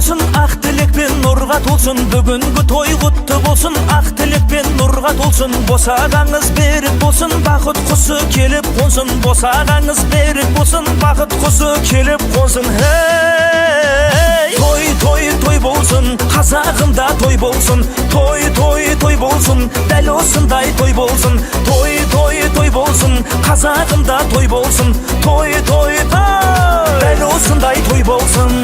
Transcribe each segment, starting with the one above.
Болсын, ақ тілекпен нұрға толсын. Бүгінгі той құтты болсын, ақ тілекпен нұрға толсын. Босағаңыз берік болсын, бақыт құсы келіп қонсын. Босағаңыз берік болсын, бақыт құсы келіп қонсын. Hey! Той, той, той болсын, қазағымда той болсын. Той, той, той болсын, дәл осындай той болсын. Той, той, той болсын, қазағымда той болсын. Той, той, той, дәл осындай той болсын.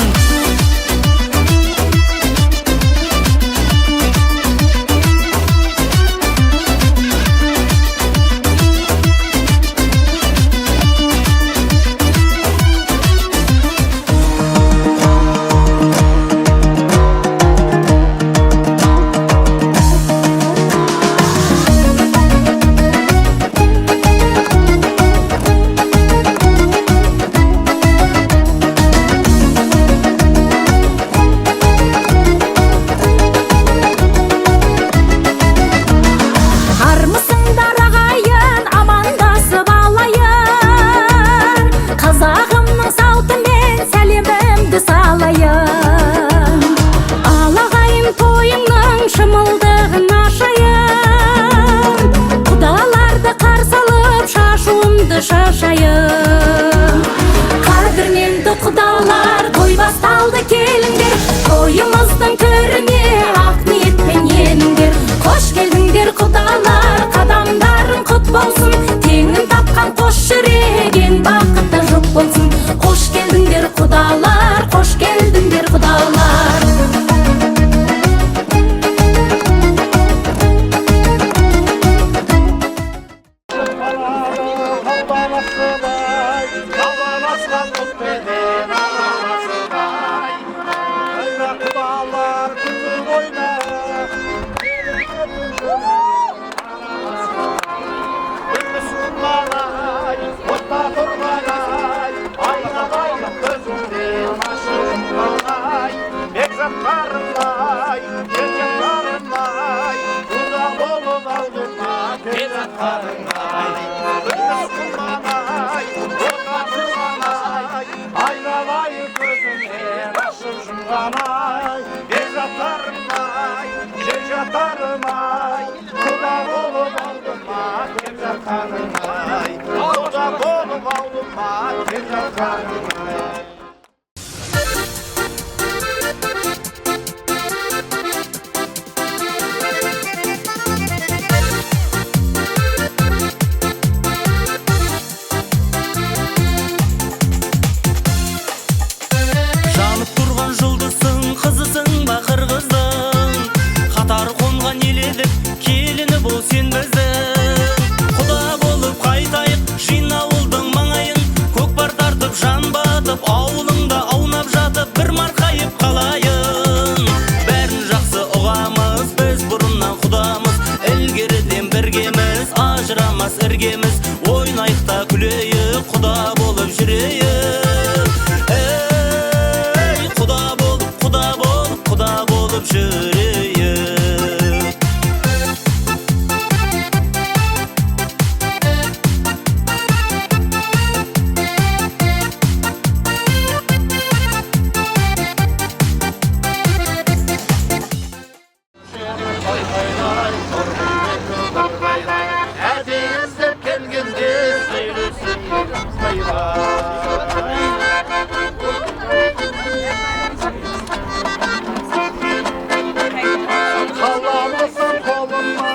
Армысыңдар, ағайын, амандасып алайын. Қазағымның салтымен сәлемімді салайын. Ал, ағайын, тойыңның шымылдығын ашайын. Құдаларды қарсы алып, шашуымды шашайын. Қадірменді құдалар, той басталды, келіңдер. Тойымыздың төріне ақ ниетпен еніңдер. Қош келдіңдер, құдалар, қадамдарың құт болсын. Теңін тапқан қос жүрек ең бақытты жұп болсын. Қош келдіңдер, құдалар, қош келдіңдер, құдалар. Хабарласқан құтпенен араласыбай, Айна құдалар күліп ойнап, Үмісін отта тұрған-ай, айналайын көзіңнен ашып жұмған-ай, Бекзаттарым-ай, жекжаттарым-ай, құда болып алдыма келатқаның-ай, Үміс-құман-ай, отта тұрған-ай, айналайын көзіңнен ашып жұмған-ай, Бекзаттарым-ай, жекжаттарым-ай, құда болып алдыма келатқаның-ай, құда болып алдыма келатқаның-ай. Жанып тұрған жұлдызсың, қызысың ба қырғыздың? Қатар қонған ел едік, келіні бол сен біздің. Құда болып қайтайық, жин ауылдың маңайын. Көкпар тартып, жан батып, ауылыңда аунап жатып, бір марқайып қалайын. Бәрін жақсы ұғамыз, біз бұрыннан құдамыз. Ілгеріден біргеміз, ажырамас іргеміз. Ойнайық та күлейік, құда болып жүрейік. Ей, құда болып, құда болып, құда болып жүрейік. Әдейі іздеп келгенде сөйлесін байлай. Қаламысың қолыма,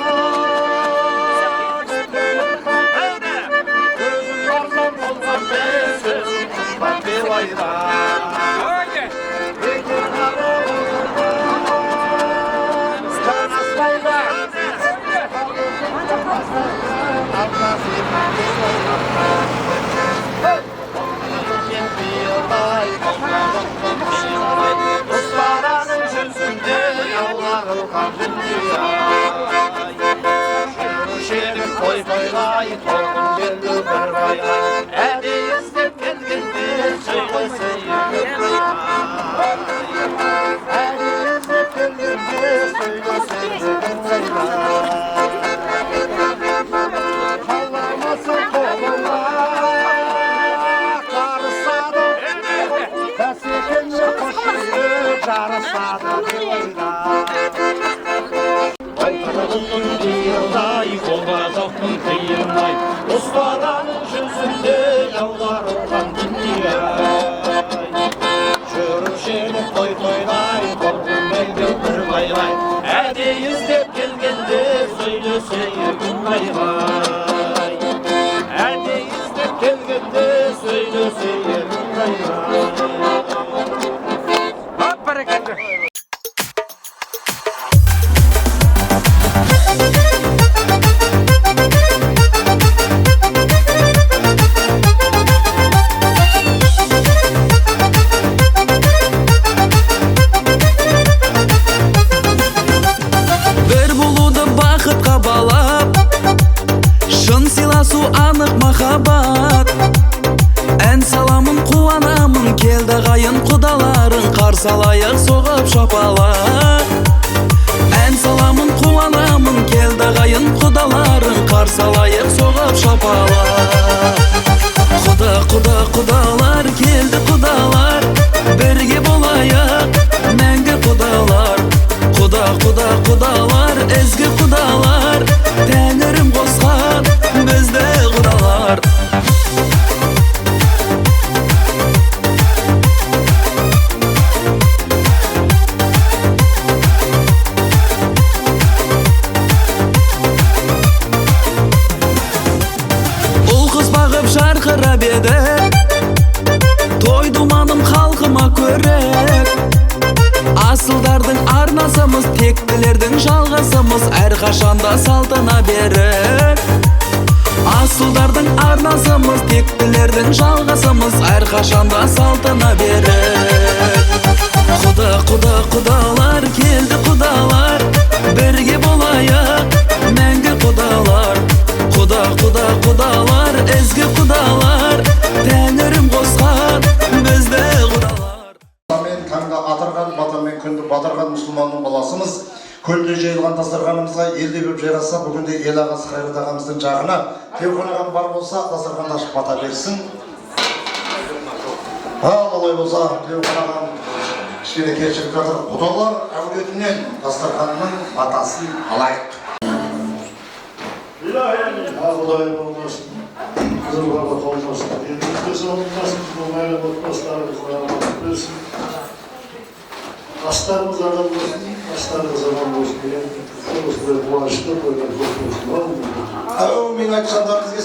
көзің арзан болғанмен сөзің қымбат белайда. Екі қара болған санаспайда. Дұспараның жүзінде алла қылған дүние-ай. Жүруші той тойлай, торғын келді бір байлай. Әдейі іздеп келгенде сөйлесейік. Әдейі іздеп келгенде сөйлесейік. Қаламасын қолыма қарысады, бәсекеңе қош жүріп. Жарасады деп ойла. Қиырдай, қолға жоқтың қиындай, ұстараның жүзінде аударылған дүние-ай. Жүруші едік той тойлай, торғын белбеу бір байлай, әдейі іздеп келгенде сөйлесейік ыңғайлай. Әдейі іздеп келгенде сөйлесейік ыңғайлай. Бәрекелді. Бір болуды бақытқа балап, шын сыйласу анық махаббат. Ән саламын, қуанамын, келді ағайын құдаларың, қарсы алайық соғып шапалақ. Ән саламын, қуанамын, келді ағайын құдаларың, қарсы алайық соғып шапалақ. Құда, құда, құдалар, келді құдалар, бірге болайық мәңгі құдалар. Құда, құда, құдалар, ізгі құдалар, тәңірім қосқан бізді құдалар. Ұл қыз бағып жарқырап еді, той думаным халқыма көрік. Асылдардың арнасымыз, тектілердің жалғасымыз, әрқашанда салтана берік. Асылдардың арнасымыз, тектілердің жалғасымыз, әрқашанда салтана берік. Құда, құда, құдалар, келді құдалар, бірге болайық мәңгі құдалар. Құда, құда, құдалар, ізгі құдалар, тәңірім қосқан бізді құдалар. Батамен таңды атырған, батамен күнді батырған мұсылманның баласымыз. Көлде жайылған дастарханымызға елде болып жайғасса, бүгінде ел ағасы Қайрат ағамыздың жағына Тілеухан ағам бар болса, дастарханды ашып бата берсін. Ал олай болса, Тілеухан ағам кішкене кешігіп жатыр. Құдалар әулетінен дастарханның батасын алайық. Құдайым болмасын, қызылға толмасын, елімізде солмасын, мұнайлы отбасыларымызға амандық берсін. Астарымыз адал болсын, астарымыз аман болсын деген осындай қуанышты тойлар көп болсын. Аумин. Әумин айтқандарыңыз.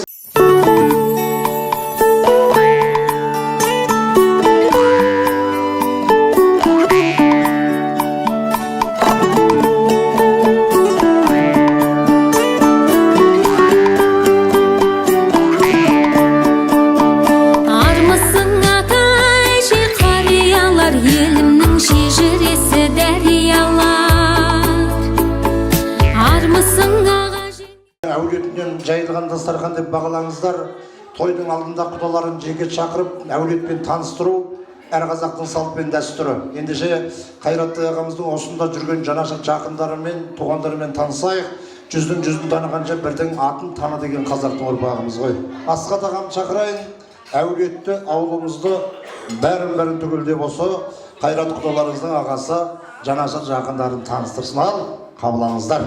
Армысың, ата, әже, қариялар, елімнің шежіресі дариялар. Армысың, аға, Әулетінен жайылған дастархан деп бағалаңыздар. Тойдың алдында құдаларын жеке шақырып, әулетпен таныстыру әр қазақтың салты пен дәстүрі. Ендеше Қайратты ағамыздың осында жүрген жанашыр жақындарымен, туғандарымен танысайық. Жүздің жүзін танығанша бірдің атын таны деген қазақтың ұрпағымыз ғой. Асқат ағамды шақырайын. Әулетті, ауылымызды бәрін бәрін түгелдеп осы Қайрат құдаларыңыздың ағасы жанашыр жақындарын таныстырсын. Ал қабылаңыздар.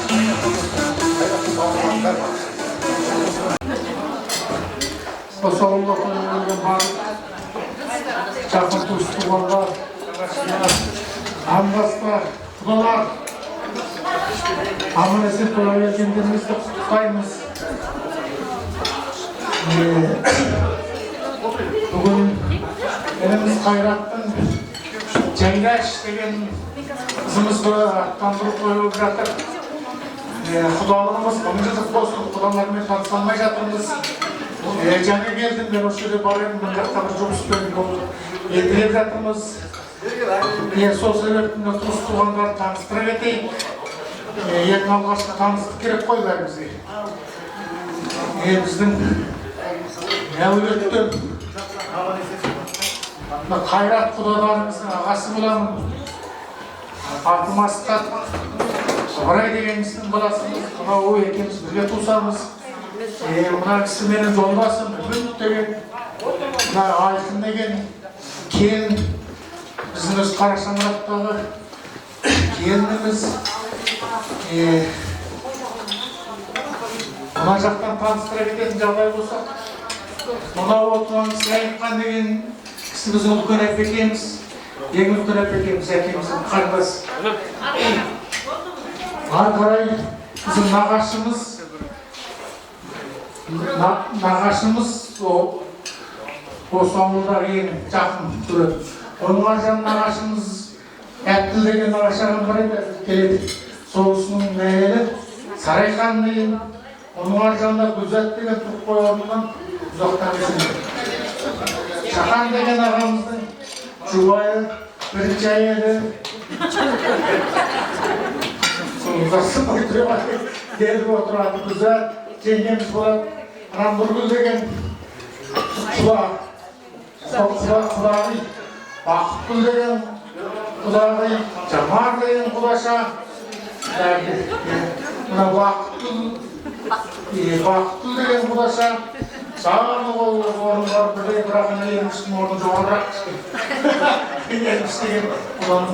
Қайраттың бауырларының бәрі. Осы ауылда қонып барлық жақын туыс туғандар, андастар, құдалар, аман есен тойға келгендеріңізді құттықтаймыз. Бүгін ініміз Қайраттың Жәңгәш деген қызымызды аттандыру тойы болып жатыр. Құдалығымыз 1000 жылдық болсын, құдалармен таныса алмай жатырмыз. Жаңа келдім, мен осы жерде бар едім, мына жақта бір жұмыспен белгілеп жатырмыз. Сол себепті мына туыс туғандарды таныстыра кетейік. Ең алғашқы таныстық керек қой бәрімізге. Біздің әулеттен мына Қайрат құдаларымыздың ағасы боламын. Атым Асқат, Ыбырай деген кісінің баласымыз, мынау екеуміз бірге туысамыз. Мына кісі менің жолдасым, Үміт деген, мына Айқын деген келін. Біздің өз қара шаңырақтағы келініміз. Мына жақтан таныстыра кететін жағдай болса, мынау отырған Сәйітхан деген кісі біздің үлкен әпекеміз, ең үлкен әпекеміз, әкеміздің қарындасы. Ары қарай біздің нағашымыз, нағашымыз осы ауылдағы ең жақын көреді. Оның ар жағында нағашымыз Әбділ деген нағашы ағам бар еді, келеді. Сол кісінің әйелі Сарайхан деген, оның ар жағында Гүлзат деген тұрып қой орнынан ұзақтан есімді. Шахан деген ағамыздың жұбайы, бірінші әйелі. Сол ұзақсымай тұра келіп отырады Гүлзат, жеңгеміз болады. Ана Нұргүл деген құдағи, Бақытгүл деген құдағи, Жамар деген құдаша. Мына Бақытгүл, Бақытгүл деген құдаша. Барлығы орын бар, бірдей, бірақ ана Ерміштің орны жоғарырақ кішкене. Ерміш деген құданың.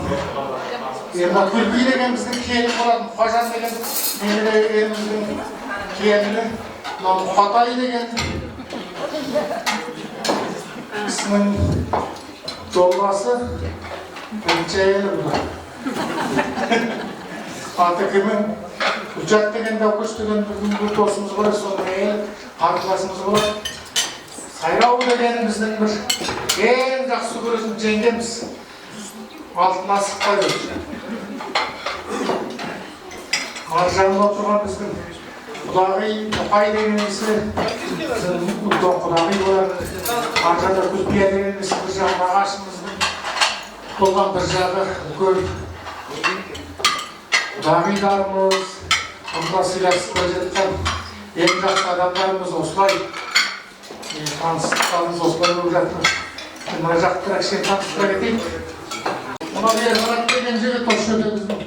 Мына Гүлби деген біздің келін болатын, Қожан деген немере еліміздің келіні. Мынау Мұқатай деген кісінің жолдасы, бірінші әйелі бұл. Аты кімі? Гүлжат деген Дәукеш деген біздің бір досымыз бар, соның әйелі, қарындасымыз болады. Сайрау деген біздің бір ең жақсы көретін жеңгеміз. Алтын асықпай өтті. Ар жағында отырған біздің құдағи Мұқай деген кісі, біздің үлкен құдағи болады. Ар жағында Күлпия деген кісі, бір жағы нағашымыздың болған, бір жағы үлкен құдағиларымыз, мұнда сыйласып келе жатқан ең жақсы адамдарымыз осылай таныстықтарымыз осылай болып жатыр. Мына жақты кішкене таныстыра кетейік. Мынау Ермұрат деген жігіт осы жерде біздің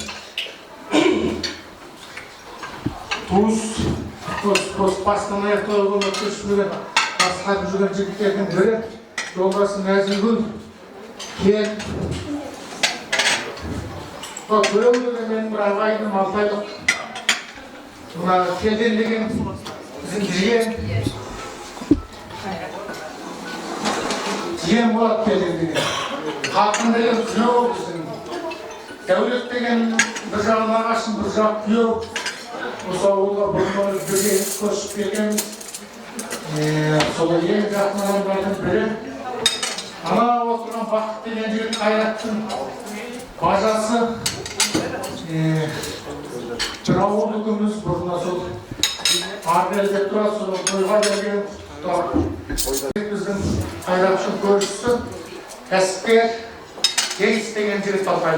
туыс, осы бастан аяқ той көмектесіп жүрген, басқарып жүрген жігіттердің бірі, жолдасы Нәзігүл келін. Төлеу деген менің бір ағайыным, алтайлық. Мына Келден деген біздің жиен. Жиен болады Келден деген. Қатын деген күйеу біздің. Дәулет деген бір жағы нағашым, бір жағы күйеу. Осы ауылға бұрыннан бірге көшіп келгенбіз. Сол ең жақын адамдардың бірі. Ана отырған Бақыт деген жігіт Қайраттың бажасы. Бір ауыл үкіміз бұрыннан сол ары деп тұрады, сол тойға келген біздің Қайраттың көршісі, кәсіпкер Жеңіс деген жігіт Алтай.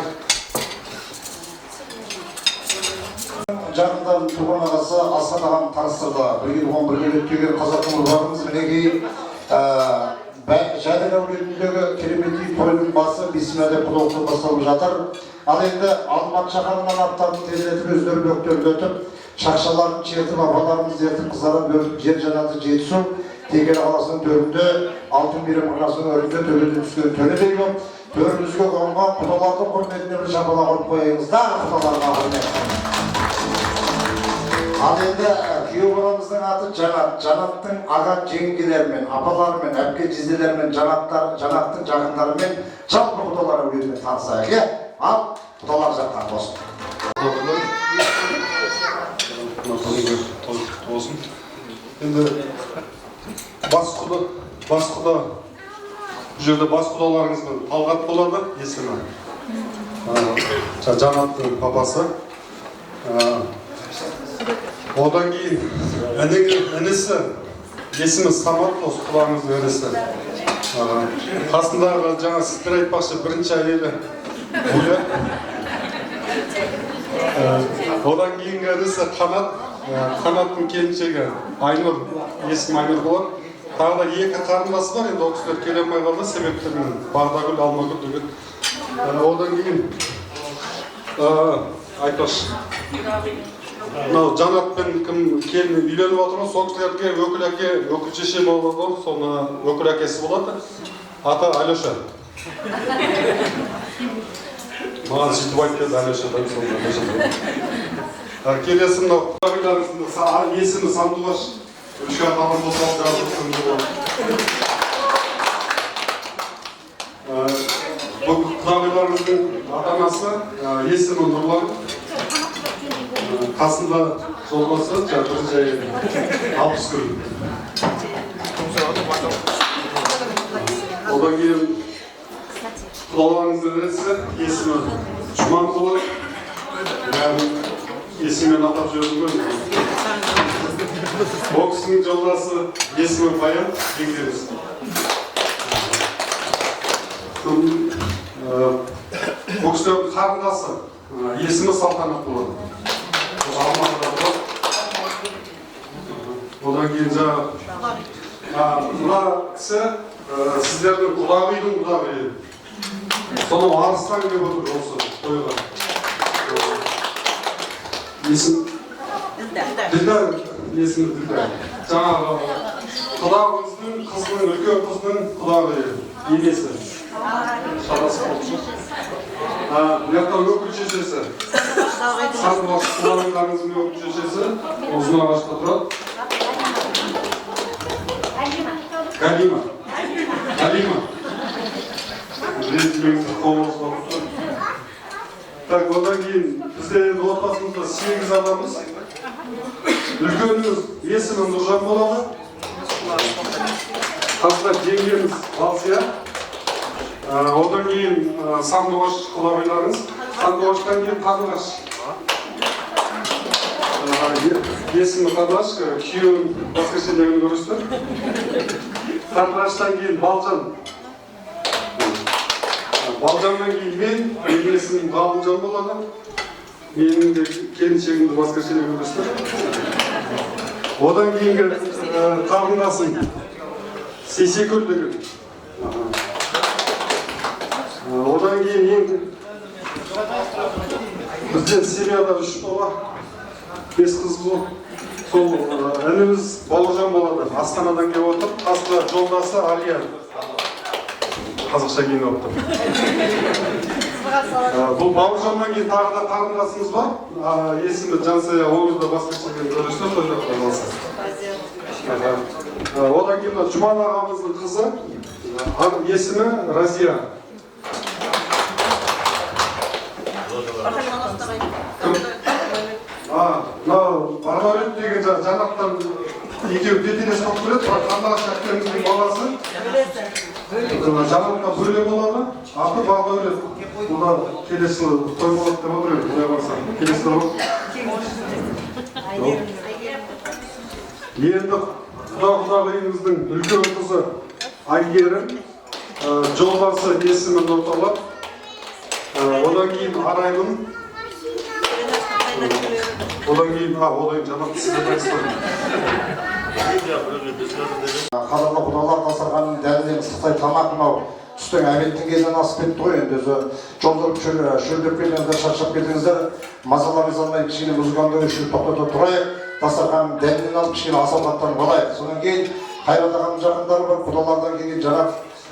Жақындан туған ағасы Асхат ағам таныстырды. Бірге туған, бірге өткен қазақтың ұрпағымыз мінекей, Жәдік әулетіндегі кереметтей тойдың басы бисмилла деп құдалықтан басталып жатыр. Ал енді Алматы шаһарынан аттарын терлетіп, өздері бөктердетіп, шақшаларын шертіп, апаларымыз ертіп, қыздарын бөртіп, жер жаннаты Жетісу, Текелі қаласының төрінде, алтын мейрамханасының өрінде төбеден түскен төледей болып, төрімізге қонған құдалардың құрметіне бір шапалақ ұрып қойыңыздар, құдаларға құрмет. Ал енді күйеу баламыздың аты Жанат. Жанаттың аға жеңгелерімен, апаларымен, әпке жезделерімен, Жанаттың жақындарымен, жалпы құдалар әулетімен танысайық, иә? Ал құдалар жақтан болсын. Болсын. Енді бас құда, бас құда, бұл жерде бас құдаларыңыздың Талғат болады есімі. Жанаттың папасы. Одан кейін інісі, есімі Самат, осы құдаңыздың інісі. Қасындағы жаңа сіздер айтпақшы бірінші әйелі Гуля. Одан кейінгі інісі Қанат, Қанаттың келіншегі Айнұр, есімі Айнұр болады. Тағы да екі қарындасы бар, енді ол кісілер келе алмай қалды себептермен, Бағдагүл, Алмагүл деген. Одан кейін айтпақшы, мынау Жанат пен кім келін үйленіп отыр ғой, сол кісілерге өкіл әке, өкіл шеше болады ғой, соны өкіл әкесі болады, аты Алеша. Маған сөйтіп айтып еді Алеша да, сонда Алеша. Келесі мынау құдағиларыңыздың есімі Сандуғаш. Ручка қалам болса алып жазып отырсаңыз болады. Бұл құдағиларымыздың ата анасы, есімі Нұрлан. Қасында жолдасы, жаңағы бірінші әйелі, 60 күн. Одан кейін құдаларыңыздың інісі, есімі Жұман болады. Бәрін есіммен атап жібердім ғой. Ол кісінің жолдасы, есімі Баян, жеңгеміз. Бұл кісілердің қарындасы, есімі Салтанат болады. Осы Алматыда тұрады. Одан кейін жаңағы мына кісі, сіздердің құдағидің құдағиы. Сонау Арыстан келіп отыр осы тойға. Есім Ділдар, есімі Ділдар. Жаңағы құдағыңыздың қызының, үлкен қызының құдағиы, енесі. Шатасып қалдым. Мына жақта өкіл шешесі. Сандуғаш құдағиларыңыздың өкіл шешесі Ұзынағашта тұрады. Галима. Галима. Ренжімеңіздер, қолыңыз болып тұр. Так, одан кейін бізде енді отбасымызда сегіз адамбыз. Үлкеніміз, есімі Нұржан болады. Қасында жеңгеміз Балзия. Одан кейін Сандуғаш құдағиларыңыз. Сандуғаштан кейін Қарлығаш. Есімі Қарлығаш, күйеуін воскресенье күні көресіздер. Қарлығаштан кейін Балжан. Балжаннан кейін мен, менің есімім Ғалымжан болады. Менің де келіншегімді воскресенье күні көресіздер. Одан кейінгі қарындасым Сейсекүл деген. Одан кейін ең бізде семьяда үш бала, бес қыз бол. Сол ініміз Бауыржан болады. Астанадан келіп отыр. Қасында жолдасы Алия. Қазақша киініп алыпты. Бұл Бауыржаннан кейін тағы да қарындасымыз бар. Есімі Жансая, оны да воскресенье көресіздер тойда, құдай қаласа. Одан кейін мына Жұман ағамыздың қызы, есімі Разия. Кім? Мынау Бағдәулет деген жанақтан екеуі тетелес болып келеді, бірақ Қандыағаш әпкеміздің баласы. Жанатқа бөле болады, аты Бағдәулет. Бұл да келесі жылы той болады деп отыр енді, құдай қаласа. Келесі жылы болады. Енді құда құдағиымыздың үлкен қызы Әйгерім, жолдасы, есімі Нұрталап. Одан кейін Арайлым. Одан кейін, одан кейін Жанат, сіздер айтсыздар. Қадірлі құдалар, дастарханның дәмінен ыстықтай тамақ мынау түстен, обедтің кезінен асып кетті ғой. Енді өзі жол жүріп шөлдеп келдіңіздер, шаршап келдіңіздер, мазаларыңызды алмай, кішкене музыканы өшіріп, тоқтата тұрайық, дастарханның дәмінен алып, кішкене ас ауқаттанып алайық. Содан кейін Қайрат ағамның жақындары бар, құдалардан келген Жанат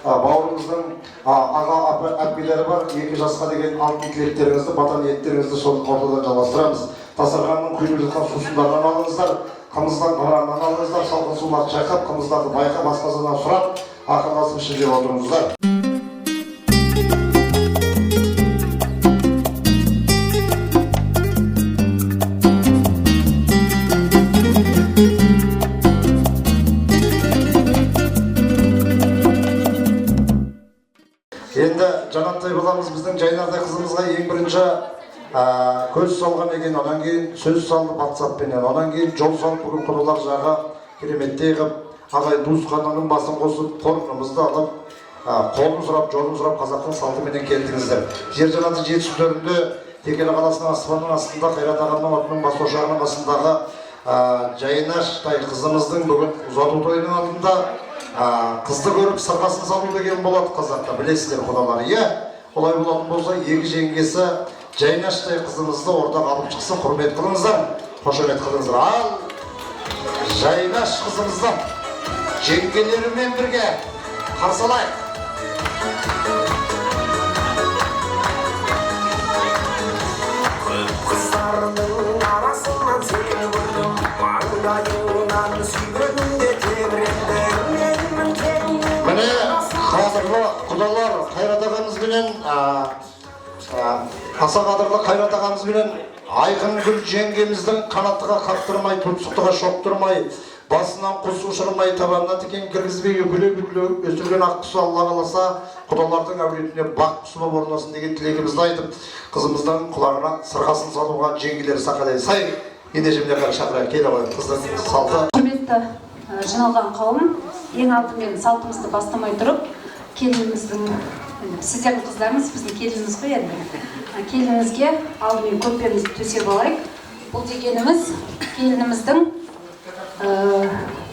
бауырымыздың аға әпкелері бар. Екі жасқа деген алтын тілектеріңізді, бата ниеттеріңізді сол ортадан жалғастырамыз. Дастарханның құйылып жатқан сусындарынан алыңыздар, қымыздан, қыраннан алыңыздар, салқын суларды шайқап, қымыздарды байқап, асқазаннан сұрап, ақылдасып ішіп жеп отырыңыздар. Енді Жанаттай баламыз біздің Жайнардай қызымызға ең бірінші көз салған екен, одан кейін сөз салды ватсаппенен, одан кейін жол салып, бүгін құдалар жағы кереметтей қылып, ағайын туысқанның басын қосып, қорқынымызды алып, қолын сұрап, жолын сұрап, қазақтың салтыменен келдіңіздер. Жер жаннаты жетісу төрінде, Текелі қаласының аспанының астында, Қайрат ағамның отының бас ошағының қасындағы Жайнаштай қызымыздың бүгін ұзату тойының алдында қызды көріп сырғасын салу деген болады қазақта, білесіздер, құдалар, иә? Олай болатын болса, екі жеңгесі Жайнаштай қызымызды ортаға алып шықсын. Құрмет қылыңыздар, қошемет қылыңыздар. Ал Жайнаш қызымызды жеңгелерімен бірге қарсы алайық. Құдалар, Қайрат ағамызбенен, аса қадірлі Қайрат ағамызбенен Айқынгүл жеңгеміздің қанаттыға қақтырмай, тұмсықтыға шоқтырмай, басынан құс ұшырмай, табанына тікен кіргізбей, үкілеп үкілеп өсірген ақ құсы, Алла қаласа, құдалардың әулетіне бақ құсы болып орнасын деген тілегімізді айтып, қызымыздың құлағына сырғасын салуға жеңгелер сақадай сай ендеше, міне қарай шақырайық, келе ғой, қыздың салты. Құрметті жиналған қауым, ең алдымен салтымызды бастамай тұрып, келініміздің, енді сіздердің қыздарыңыз біздің келініміз ғой енді, келінімізге алдымен көрпемізді төсеп алайық. Бұл дегеніміз келініміздің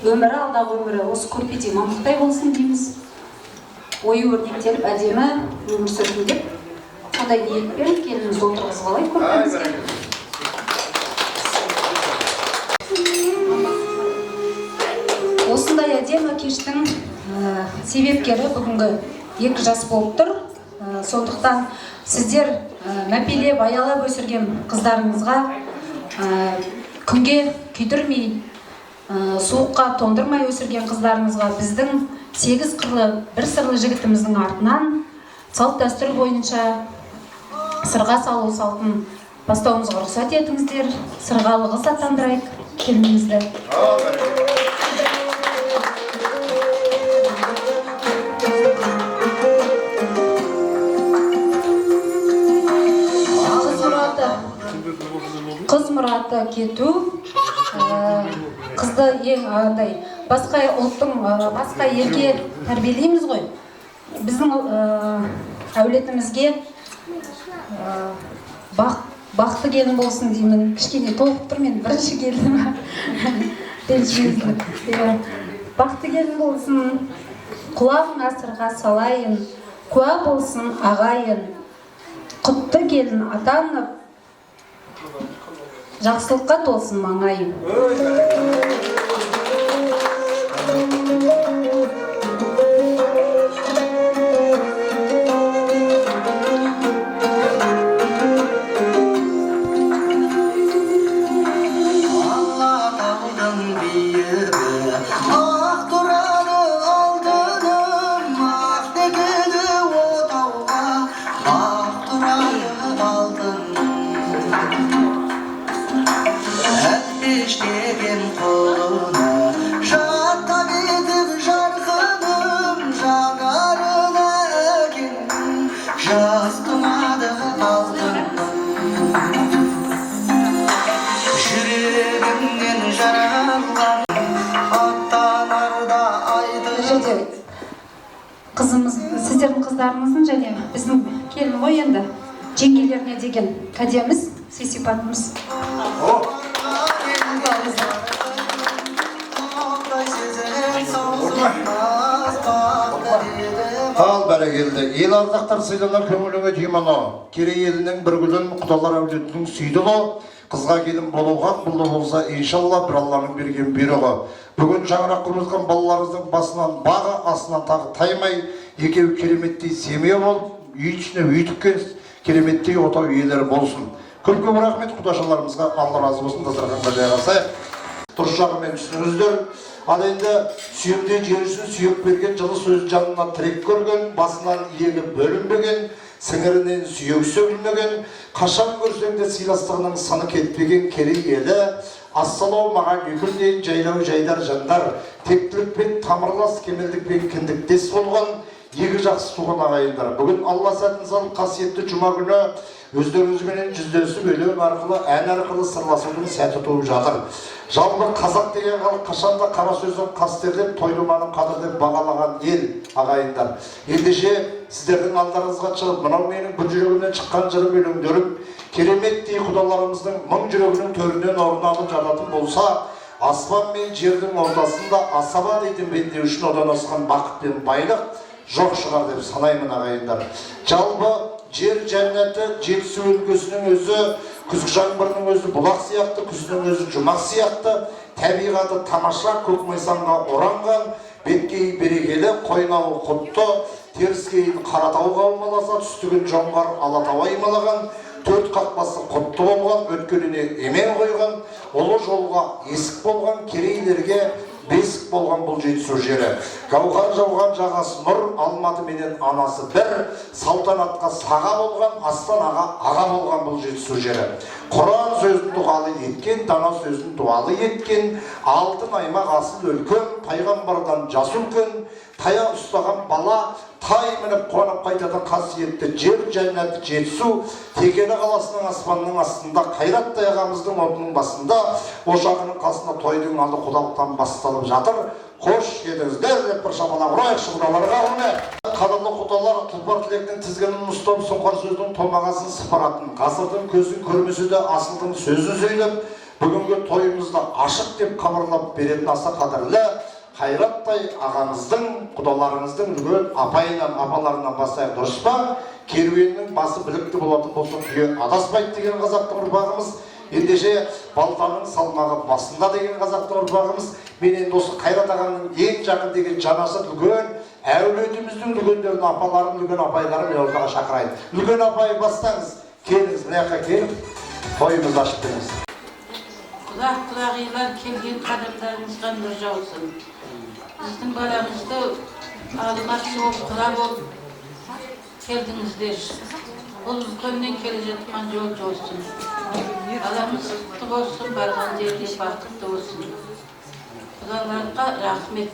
өмірі, алдағы өмірі осы көрпедей мамықтай болсын дейміз, ою өрнектеліп, әдемі өмір сүрсін деп, сондай ниетпен келінімізді отырғызып алайық көрпемізге. Осындай әдемі кештің себепкері бүгінгі екі жас болып тұр. Сондықтан сіздер мәпелеп, аялап өсірген қыздарыңызға күнге күйдірмей, суыққа тоңдырмай өсірген қыздарыңызға біздің сегіз қырлы бір сырлы жігітіміздің артынан салт дәстүр бойынша сырға салу салтын бастауымызға рұқсат етіңіздер. Сырғалы қыз атандырайық келінімізді. Қыз мұраты, қыз мұраты кету. Қызды ең андай басқа ұлттың, басқа елге тәрбиелейміз ғой, біздің әулетімізге бақты келін болсын деймін. Кішкене толқып тұр, мен бірінші келінім, ренжімеңіздер. Иә. Бақты келін болсын, құлағыңа сырға салайын, куә болсын ағайын, құтты келін атанып, жақсылыққа толсын маңайың. Алатаудың биігі ақ тұрады алтыным, ақ дегені отауға бақ тұрады алтыным. Әлпештеген қолына жаттап етіп жарқыным, жанарына әкемнің жас тұнады алтыным. Жүрегімнен жаралған аттанарда Бұл айтып жерде қызымыз, сіздердің қыздарыңыздың және біздің келін ғой енді, жеңгелеріне деген кәдеміз, сый сипатымыз. Тоқтай сезім саусылмас бақты дедім. Ал бәрекелді, ел ардақтар сыйланар, көңіліңе деймін. Керей елінің бір гүлін құдалар әулетінің сүйді ғой. Қызға келін болуға құлы болса, иншалла, бір Алланың берген бұйрығы. Бүгін шаңырақ құрып жатқан балаларыңыздың басынан бағы, астынан тағы таймай, екеуі кереметтей семья болып, үй ішіне үй тіккен кереметтей отау иелері болсын. Көп көп рахмет құдашаларымызға, Алла разы болсын. Дастарханға жайғасайық. Дұрыс жағымен түсініңіздер. Ал енді сүйемдей жер үстін сүйек берген, жылы сөз жанына тірек көрген, басынан иегі бөлінбеген, сіңірінен сүйек сөгілмеген, қашан көрсең де сыйластығының сыны кетпеген Керей елі, ассалаумағалейкүм дейін, жайлау жайдар жандар, тектілікпен тамырлас, кемелдікпен кіндіктес болған екі жақсы туған ағайындар. Бүгін Алла сәтін салып, қасиетті жұма күні өздеріңізбенен жүздесіп, өлең арқылы, ән арқылы сырласудың сәті туып жатыр. Жалпы қазақ деген халық қашанда қара сөзін қастерлеп, той думанын қадірлеп бағалаған ел, ағайындар. Ендеше сіздердің алдарыңызға шығып, мынау менің бір жүрегімнен шыққан жырым, өлеңдерім кереметтей құдаларымыздың мың жүрегінің төрінен орын алып жататын болса, аспан мен жердің ортасында асаба дейтін пенде үшін одан асқан бақыт пен байлық жоқ шығар деп санаймын, ағайындар. Жалпы жер жәннаты Жетісу өлкесінің өзі күзгі жаңбырдың өзі бұлақ сияқты, күздің өзі жұмақ сияқты, табиғаты тамаша, көк майсанға оранған, беткейі берекелі, қойнауы құтты, теріскейін Қаратауға аумаласа, түстігін Жоңғар Алатауы аймалаған, төрт қақпасы құтты болған, өткеніне емен қойған, ұлы жолға есік болған керейлерге Бесік болған бұл Жетісу жері. Гауһар жауған жағасы нұр, Алматы менен анасы бір, салтанатқа саға болған, астанаға аға болған бұл Жетісу жері. Құран сөзін дұғалы еткен, дана сөзін дуалы еткен, алтын аймақ, асыл өлкем, пайғамбардан жасы үлкен, таяқ ұстаған бала тай мініп қуанып қайтатын қасиетті жер, жәннат Жетісу. Текелі қаласының аспанның астында, Қайраттай ағамыздың отының басында, ошағының қасында тойдың алды құдалықтан басталып жатыр. Қош келдіңіздер деп бір шапалақ ұрайықшы құдаларға. Құрмет, қадірлі құдалар, тұлпар тілектің тізгінін ұстап, сұңқар сөздің томағасын сыпыратын, ғасырдың көзін көрмесе де асылдың сөзін сөйлеп, бүгінгі тойымызды ашық деп хабарлап беретін аса қадірлі Қайраттай ағамыздың, құдаларыңыздың үлкен апайынан, апаларынан бастайық, дұрыс па? Керуеннің басы білікті болатын болса, түйе адаспайды деген қазақтың ұрпағымыз. Ендеше, балтаның салмағы басында деген қазақтың ұрпағымыз. Мен енді осы Қайрат ағамның ең жақын деген жанашыр үлкен әулетіміздің үлкендерін, апаларын, үлкен апайларын мен ортаға шақырайын. Үлкен апай, бастаңыз, келіңіз, мына жаққа келіп тойымызды ашып беріңіз. Құда, құдағилар, келген қадамдарыңызға нұр жаусын. Біздің баламызды алмақшы болып, құда болып келдіңіздер. Бұл үлкеннен келе жатқан жол болсын. Баламыз құтты болсын, барған жерде бақытты болсын. Құдаларға рахмет.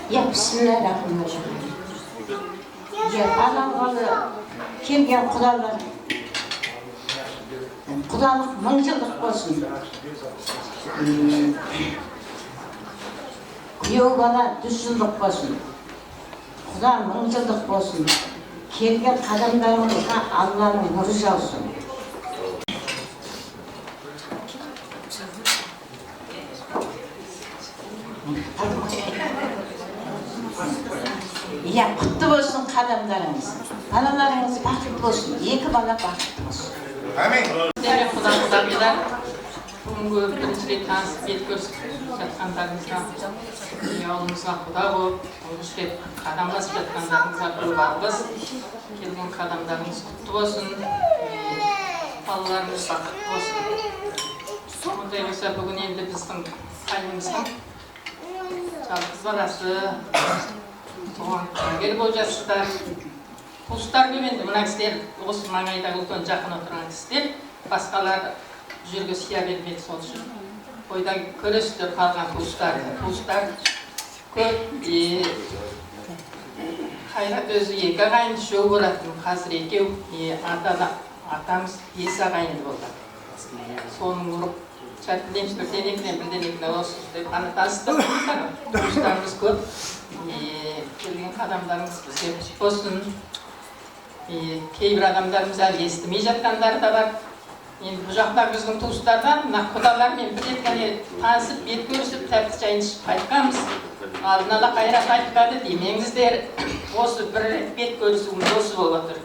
Ya, bismillahirrahmanirrahim. Ya, алғалы келген құдалар, құдалық мың жылдық болсын. Күйеу бала 100 жылдық болсын. Құда мың жылдық болсын. Келген қадамдарыңызға Алланың нұры жаусын. Иә, құтты болсын қадамдарыңыз. Балаларыңыз бақытты болсын. Екі бала бақытты болсын. Әмин. Сіздерге, құда, құдағилар, бүгінгі бірінші рет танысып, бет көрісіп жатқандарыңызға, ауылымызға құда болып, тұңғыш рет қадамдасып жатқандарыңызға көп алғыс. Келген қадамдарыңыз құтты болсын, балаларыңыз бақытты болсын. Ондай болса, бүгін енді біздің қайнымыздың жалғыз баласы туған, куәгер болып жатсыздар. Туыстар көп енді, мына кісілер осы маңайдағы үлкен, жақын отырған кісілер, басқалар бұл жерге сия бермеді. Сол үшін тойда көресіздер қалған туыстарды. Туыстар көп. Қайрат өзі екі ағайынды, үшеу болатын, қазір екеу. Ата атамыз бес ағайынды болған, соның ұрып бірден екіден, бірден екіден осы деп қана таныстық. Туыстарымыз көп. Келген қадамдарыңыз бізге құтты болсын. Кейбір адамдарымыз әлі естімей жатқандары да бар. Енді бұл жақтағы біздің туыстардан мына құдалармен бір рет қана танысып, бет көрісіп, тәтті шайын ішіп қайтқанбыз. Алдын ала Қайрат айтпады демеңіздер, осы бір рет бет көрісуіміз осы болып отыр.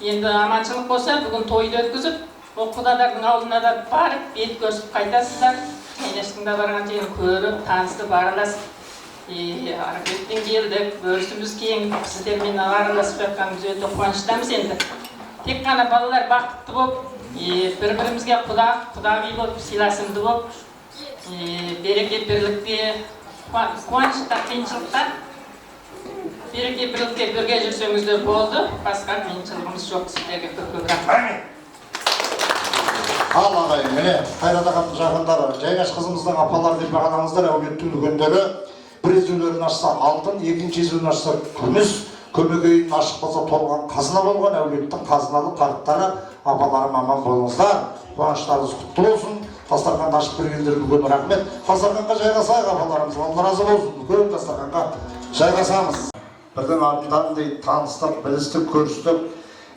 Енді аманшылық болса, бүгін тойды өткізіп, ол құдалардың ауылына да барып, бет көрісіп қайтасыздар. Жайнаштың да барған жерін көріп, танысып, араласып, ары келдік. Өрісіміз кең, сіздермен араласып жатқанымыз өте қуаныштамыз. Енді тек қана балалар бақытты болып, бір бірімізге құда, құдағи болып, сыйласымды болып, береке бірлікте, қуанышта, қиыншылықта береке бірлікте бірге жүрсеңіздер болды, басқа қиыншылығымыз жоқ. Сіздерге көп көп рахмет. Ал ағайын, міне, Қайрат ағамның жақындары, Жайнаш қызымыздың апалары деп бағалаңыздар, әулеттің үлкендері. Бір езулерін ашса алтын, екінші езуін ашса күміс, көмекейін ашып қалса толған қазына болған әулеттің қазыналы қарттары, апаларым, аман болыңыздар, қуаныштарыңыз құтты болсын. Дастарханды ашып бергендерге үлкен рахмет. Дастарханға жайғасайық, апаларымыз, Алла разы болсын. Үлкен дастарханға жайғасамыз. Бірдің артынан дейді, таныстық, білістік, көрістік.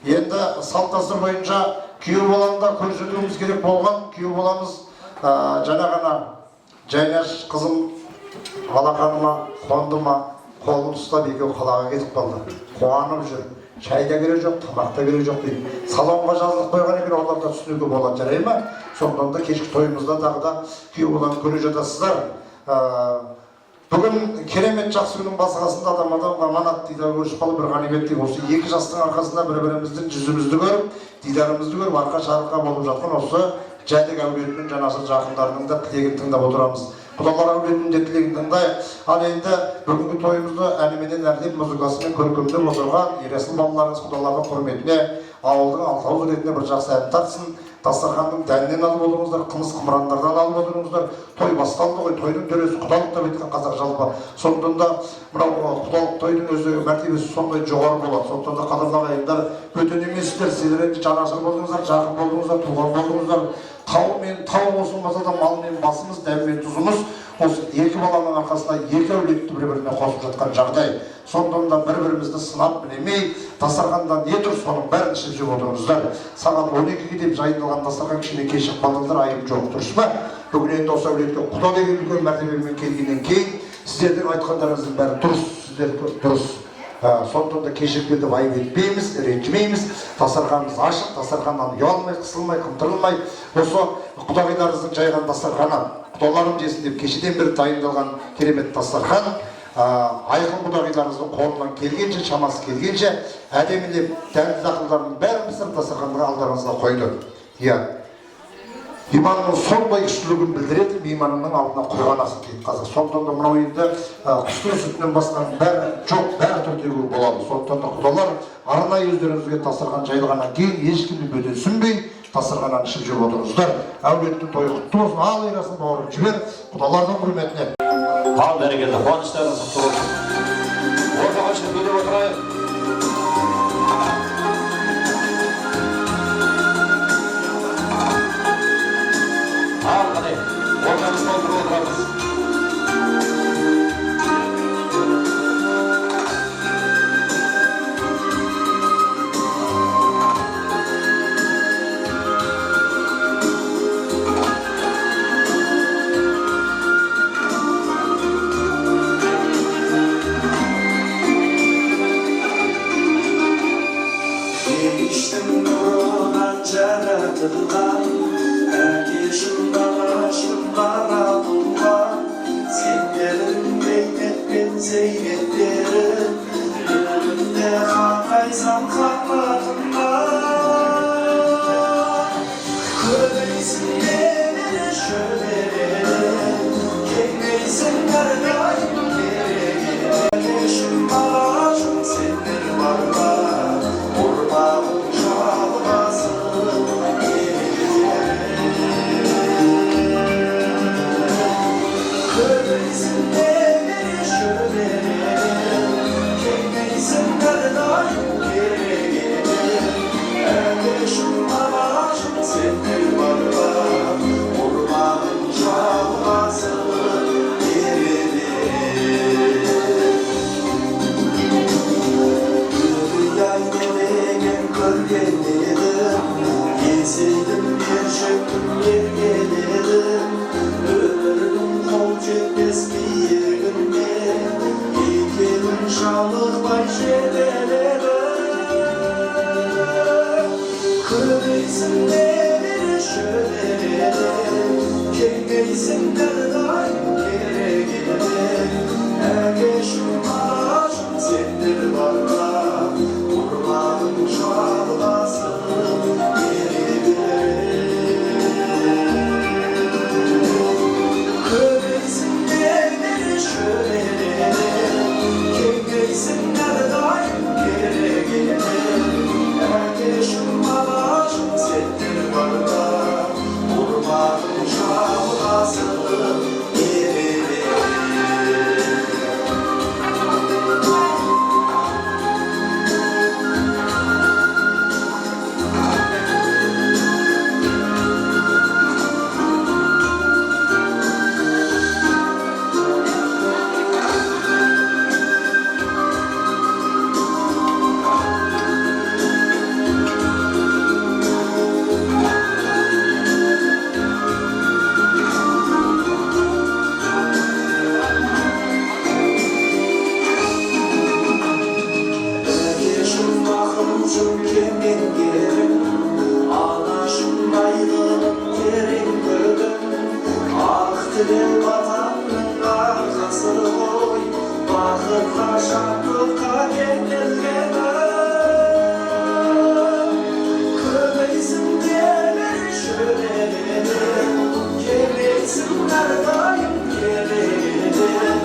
Енді салт дәстүр бойынша күйеу баланы да көрсетуіміз керек болған. Күйеу баламыз жаңа ғана Жайнаш қызым алақаныма қонды ма, қолын ұстап екеуі қалаға кетіп қалды. Қуанып жүр, шай да керек жоқ, тамақ та керек жоқ дейді. Салонға жазылып қойған екен, олар да түсінуге болады, жарай ма? Сондықтан да кешкі тойымызда тағы да күйеу баланы көре жатасыздар. Бүгін керемет жақсы күннің басы қасында адам адамға аманат, дидар көрісіп қалып, бір ғанибет дейік. Осы екі жастың арқасында бір-біріміздің жүзімізді көріп, дидарымызды көріп, арқа жарқа болып жатқан осы Жәдік әулетінің жанашыр жақындарының да тілегін тыңдап отырамыз. Құдалар әулетінің де тілегін тыңдайық. Ал енді бүгінгі тойымызды әніменен әрлеп, музыкасымен көркемдеп отырған Ерасыл балаларыңыз құдалардың құрметіне, ауылдың алтауыз ретінде бір жақсы ән тартсын. Дастарханның дәнінен алып отырыңыздар, қымыз қымырандардан алып отырыңыздар. Той басталды ғой, тойдың төресі құдалық деп айтқан қазақ жалпы. Сондықтан да мынау құдалық тойдың өзі мәртебесі сондай жоғары болады. Сондықтан да қадірлі ағайындар, бөтен емессіздер, сіздер енді жанашыр болдыңыздар, жақын болдыңыздар, туған болдыңыздар. Тау мен тау қосылмаса да мал мен басымыз, дәм мен тұзымыз осы екі баланың арқасында екі әулетті бір-біріне қосып жатқан жағдай. Сондықтан да бір-бірімізді сынап білемей, дастарханда не тұр, соның бәрін ішіп жеп отырыңыздар. Сағат 12-ге деп жайылған дастархан кішкене кешігіп қалдыңыздар, айып жоқ, дұрыс па? Бүгін енді осы әулетке құда деген үлкен мәртебемен келгеннен кейін сіздердің айтқандарыңыздың бәрі дұрыс, сіздер дұрыс. Сондықтан да кешігіп келді деп айып етпейміз, ренжімейміз. Дастарханымыз ашық, дастарханнан ұялмай, қысылмай, қымтырылмай, осы құдағиларыңыздың жайған дастарханы құдаларым жесін деп кешеден бері дайындалған керемет дастархан. Айқын құдағиларыңыздың қолынан келгенше, шамасы келгенше әдемілеп дәнді дақылдардың бәрін пісіріп дастарханға алдарыңызға қойды. Иә, иманның сондай күштілігін білдіреді, мейманның алдына қойған асын дейді қазақ. Сондықтан да мынау енді құстың сүтінен басқаның бәрі жоқ, бәрі түрдегі болады. Сондықтан да құдалар арнайы өздеріңізге дастархан жайылғаннан кейін ешкімді бөтенсінбей дастарханнан ішіп жеп отырыңыздар. Әулеттің тойы құтты болсын. Ал Ерасыл бауырым, жібер құдалардың құрметіне. Ал бәрекелді, қуаныштарыңыз құтты болсын. Ортаға шығып билеп отырайық. Ал қане, ортамыз толтырып отырамыз. Ешті нұрынан жаратылған, әкешім, анашым, қара тұлға, сендердің бейнет пен зейнеттерің бүгінде қақайсам қанатымда. Көбейсін немере шөбере, кеңейсін әрдайым береке. Әкешім, анашым, сендер барда ұрпағың жалғасын. Көбейсін немере шөбере, кеңейсін әрдайым береке. Әкешім, анашым, сендер барда ұрпағың жалғасын береке. Ай не деген көрген едім, есейдім, ер жеттім, еркеледім. Өмірдің қол жетпес биігіне екеуін жалықпай жетеледім. Көбейсін немере шөбере, кеңейсін әрдайым керегеде. Әкешім, анашым, сендер барда ұрпағың жалғасын бере. Көбейсін немере шөбере, кеңейсін әрдайым керегеде. Әкешім, анашым, сендер барда ұрпағың жалғасын бере. Әкешім, ақылшым, кемеңгерім, анашым, айғыным, терең күлім, ақ тілек атамның арқасы ғой. Бақытқа, шаттыққа кенелгенім. Көбейсін немере шөберем, кеңейсін әрдайым келегім.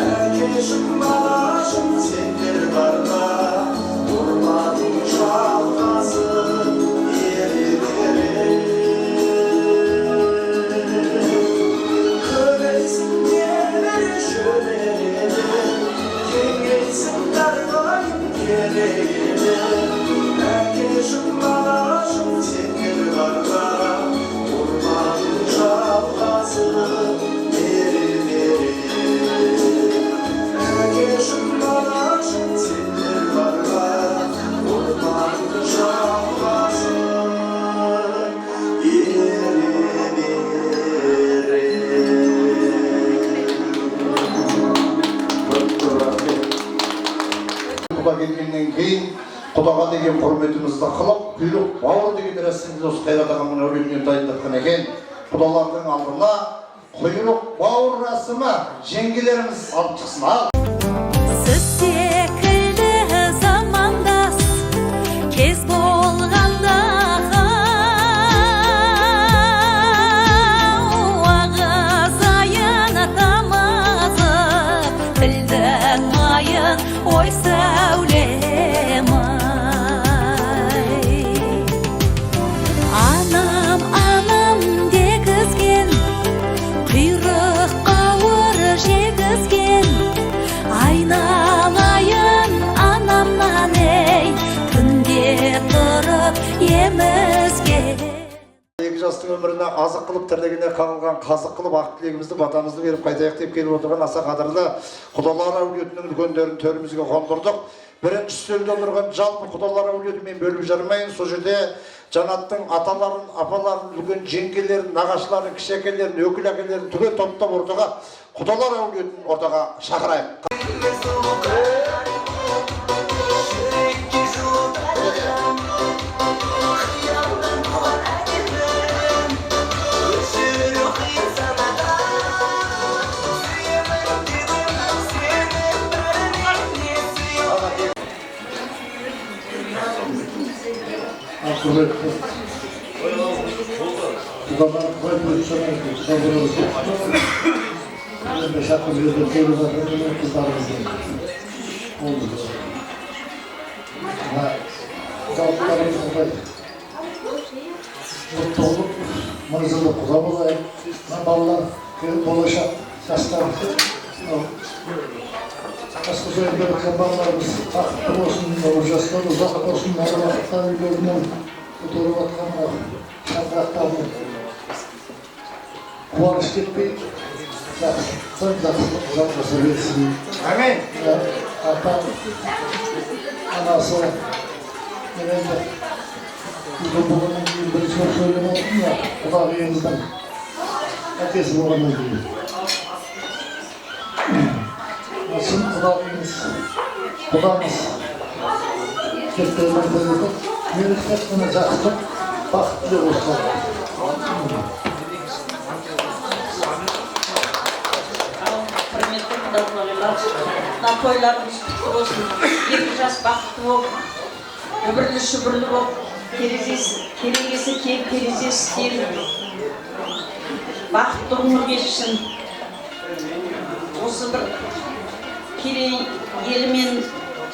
Әкешім, балашым, сендер барда ұрпағың жалғасын ере бере. Көбейсін немере шөберем, кеңейсін әрдайым келегім. Әкешім, балашым, сендер барда ұрпағың жалғасын ере бере. Әкешім, балашым, сендер барда ұрпағың жалғасын ере бере. Көп көп рахмет. Құда келгеннен кейін құдаға деген құрметімізді қылып, құйрық бауыр деген рәсімді осы Қайрат ағамның әулетінен дайындатқан екен. Құдалардың алдына құйрық бауыр рәсімі жеңгелеріміз алып шықсын. Ал. Сіз секілді замандас кез болғанда, ағызайын тамызып, тілдің майын, ой, сәулем ай. Анам, анам дегізген, құйрық бауыр жегізген, айналайын анамнан, ей, түнде тұрып емізген. Екі жастың өміріне азық қылып, тірлігіне қағылған қазық қылып, ақ тілегімізді, батамызды беріп қайтайық деп келіп отырған аса қадірлі құдалар әулетінің үлкендерін төрімізге қондырдық. Бірінші үстелде отырған жалпы құдалар әулеті, мен бөліп жармайын, сол жерде Жанаттың аталарын, апаларын, үлкен жеңгелерін, нағашыларын, кіші әкелерін, өкіл әкелерін түгел топтап ортаға, құдалар әулетін ортаға шақырайық. Жүрекке жылытады қиялдан туған әдемім, өшіру қиын санада. Сүйемін дедім сені, бәрінен не сүйемін. Құрметті құдалар, той құдаларымыз, енді шақырып жерде келіп жатыр қыздарымыздың болды. Мына жалпыларымыз құдай құтты болып, 1000 жылдық құда болайық. Мына балалар, болашақ жастар, мынау жас қыз ойында жатқан балаларымыз бақытты болсын, мынау жастар ұзақ болсын, әр уақытта үйлерінен көтеріп жатқан мынау шаңырақтарын қуаныш кетпей, жақсылықтан жақсылық жалғаса берсін. Әмин. Ата анасы, мен енді үлкен болғаннан кейін бірінші болып сөйлеп отырмын да, құдағиымыздың әкесі болғаннан кейін. Мына шын құдағиымыз, құдамыз кетпей. Мені тек қана жақсылық, бақыт тілеп осылар. Құрметті құда құдағилар, мына тойларыңыз құтты болсын. Екі жас бақытты болып, үбірлі шүбірлі болып, терезесі, керегесі кең, терезесі тең, бақытты ғұмыр кешсін. Осы бір Керей елімен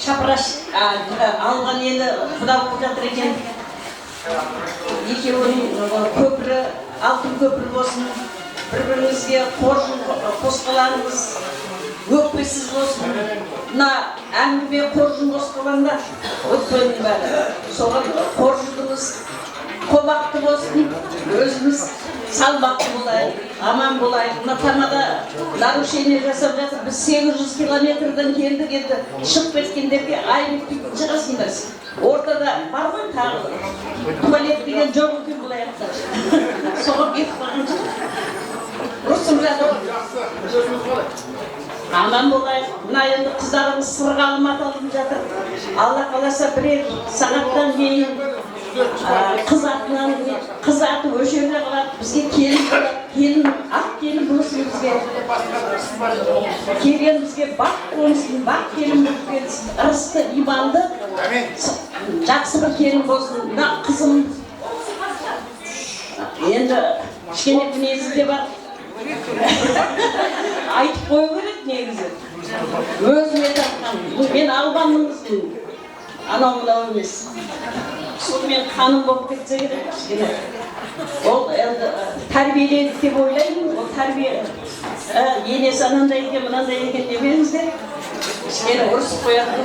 Шапыраш алған елі құда болып жатыр екен. Екеуінің көпірі алтын көпір болсын. Бір біріңізге қоржын қосқаларыңыз өкпесіз болсын. Мына әңгіме қоржын қосқаланда өкпенің бәрі, соған қоржыныңыз қомақты болсын, өзіміз салмақты болайық, аман болайық. Мына тамада нарушение жасап жатыр. Біз 800 километрден келдік. Енді шығып кеткендерге айып етпейтін шығарсыңдар. Ортада бар ғой, тағы туалет деген жоқ екен бұл аяқта, соған кетіп қалған шығар. Ұрысып жатыр. Аман болайық. Мына енді қыздарымыз сырғалы маталып жатыр. Алла қаласа, бірер сағаттан кейін қыз атынан, қыз аты өшере қалады, бізге келін болады. Келін, ақ келін болсын бізге. Келгенімізге бақ қонсын, бақ келін болып келсін, ырысты, иманды, жақсы бір келін болсын. Мына қызым енді кішкене мінезі де бар. Айтып қою керек негізі. Өзіме тартқан. Мен Албанның қызымын. Анау мынау емес. Сонымен қаным болып кетсе керек кішкене. Ол енді тәрбиеледік деп ойлаймын. Ол тәрбие енесі анандай екен, мынандай екен демеңіздер. Кішкене ұрысып қоятын.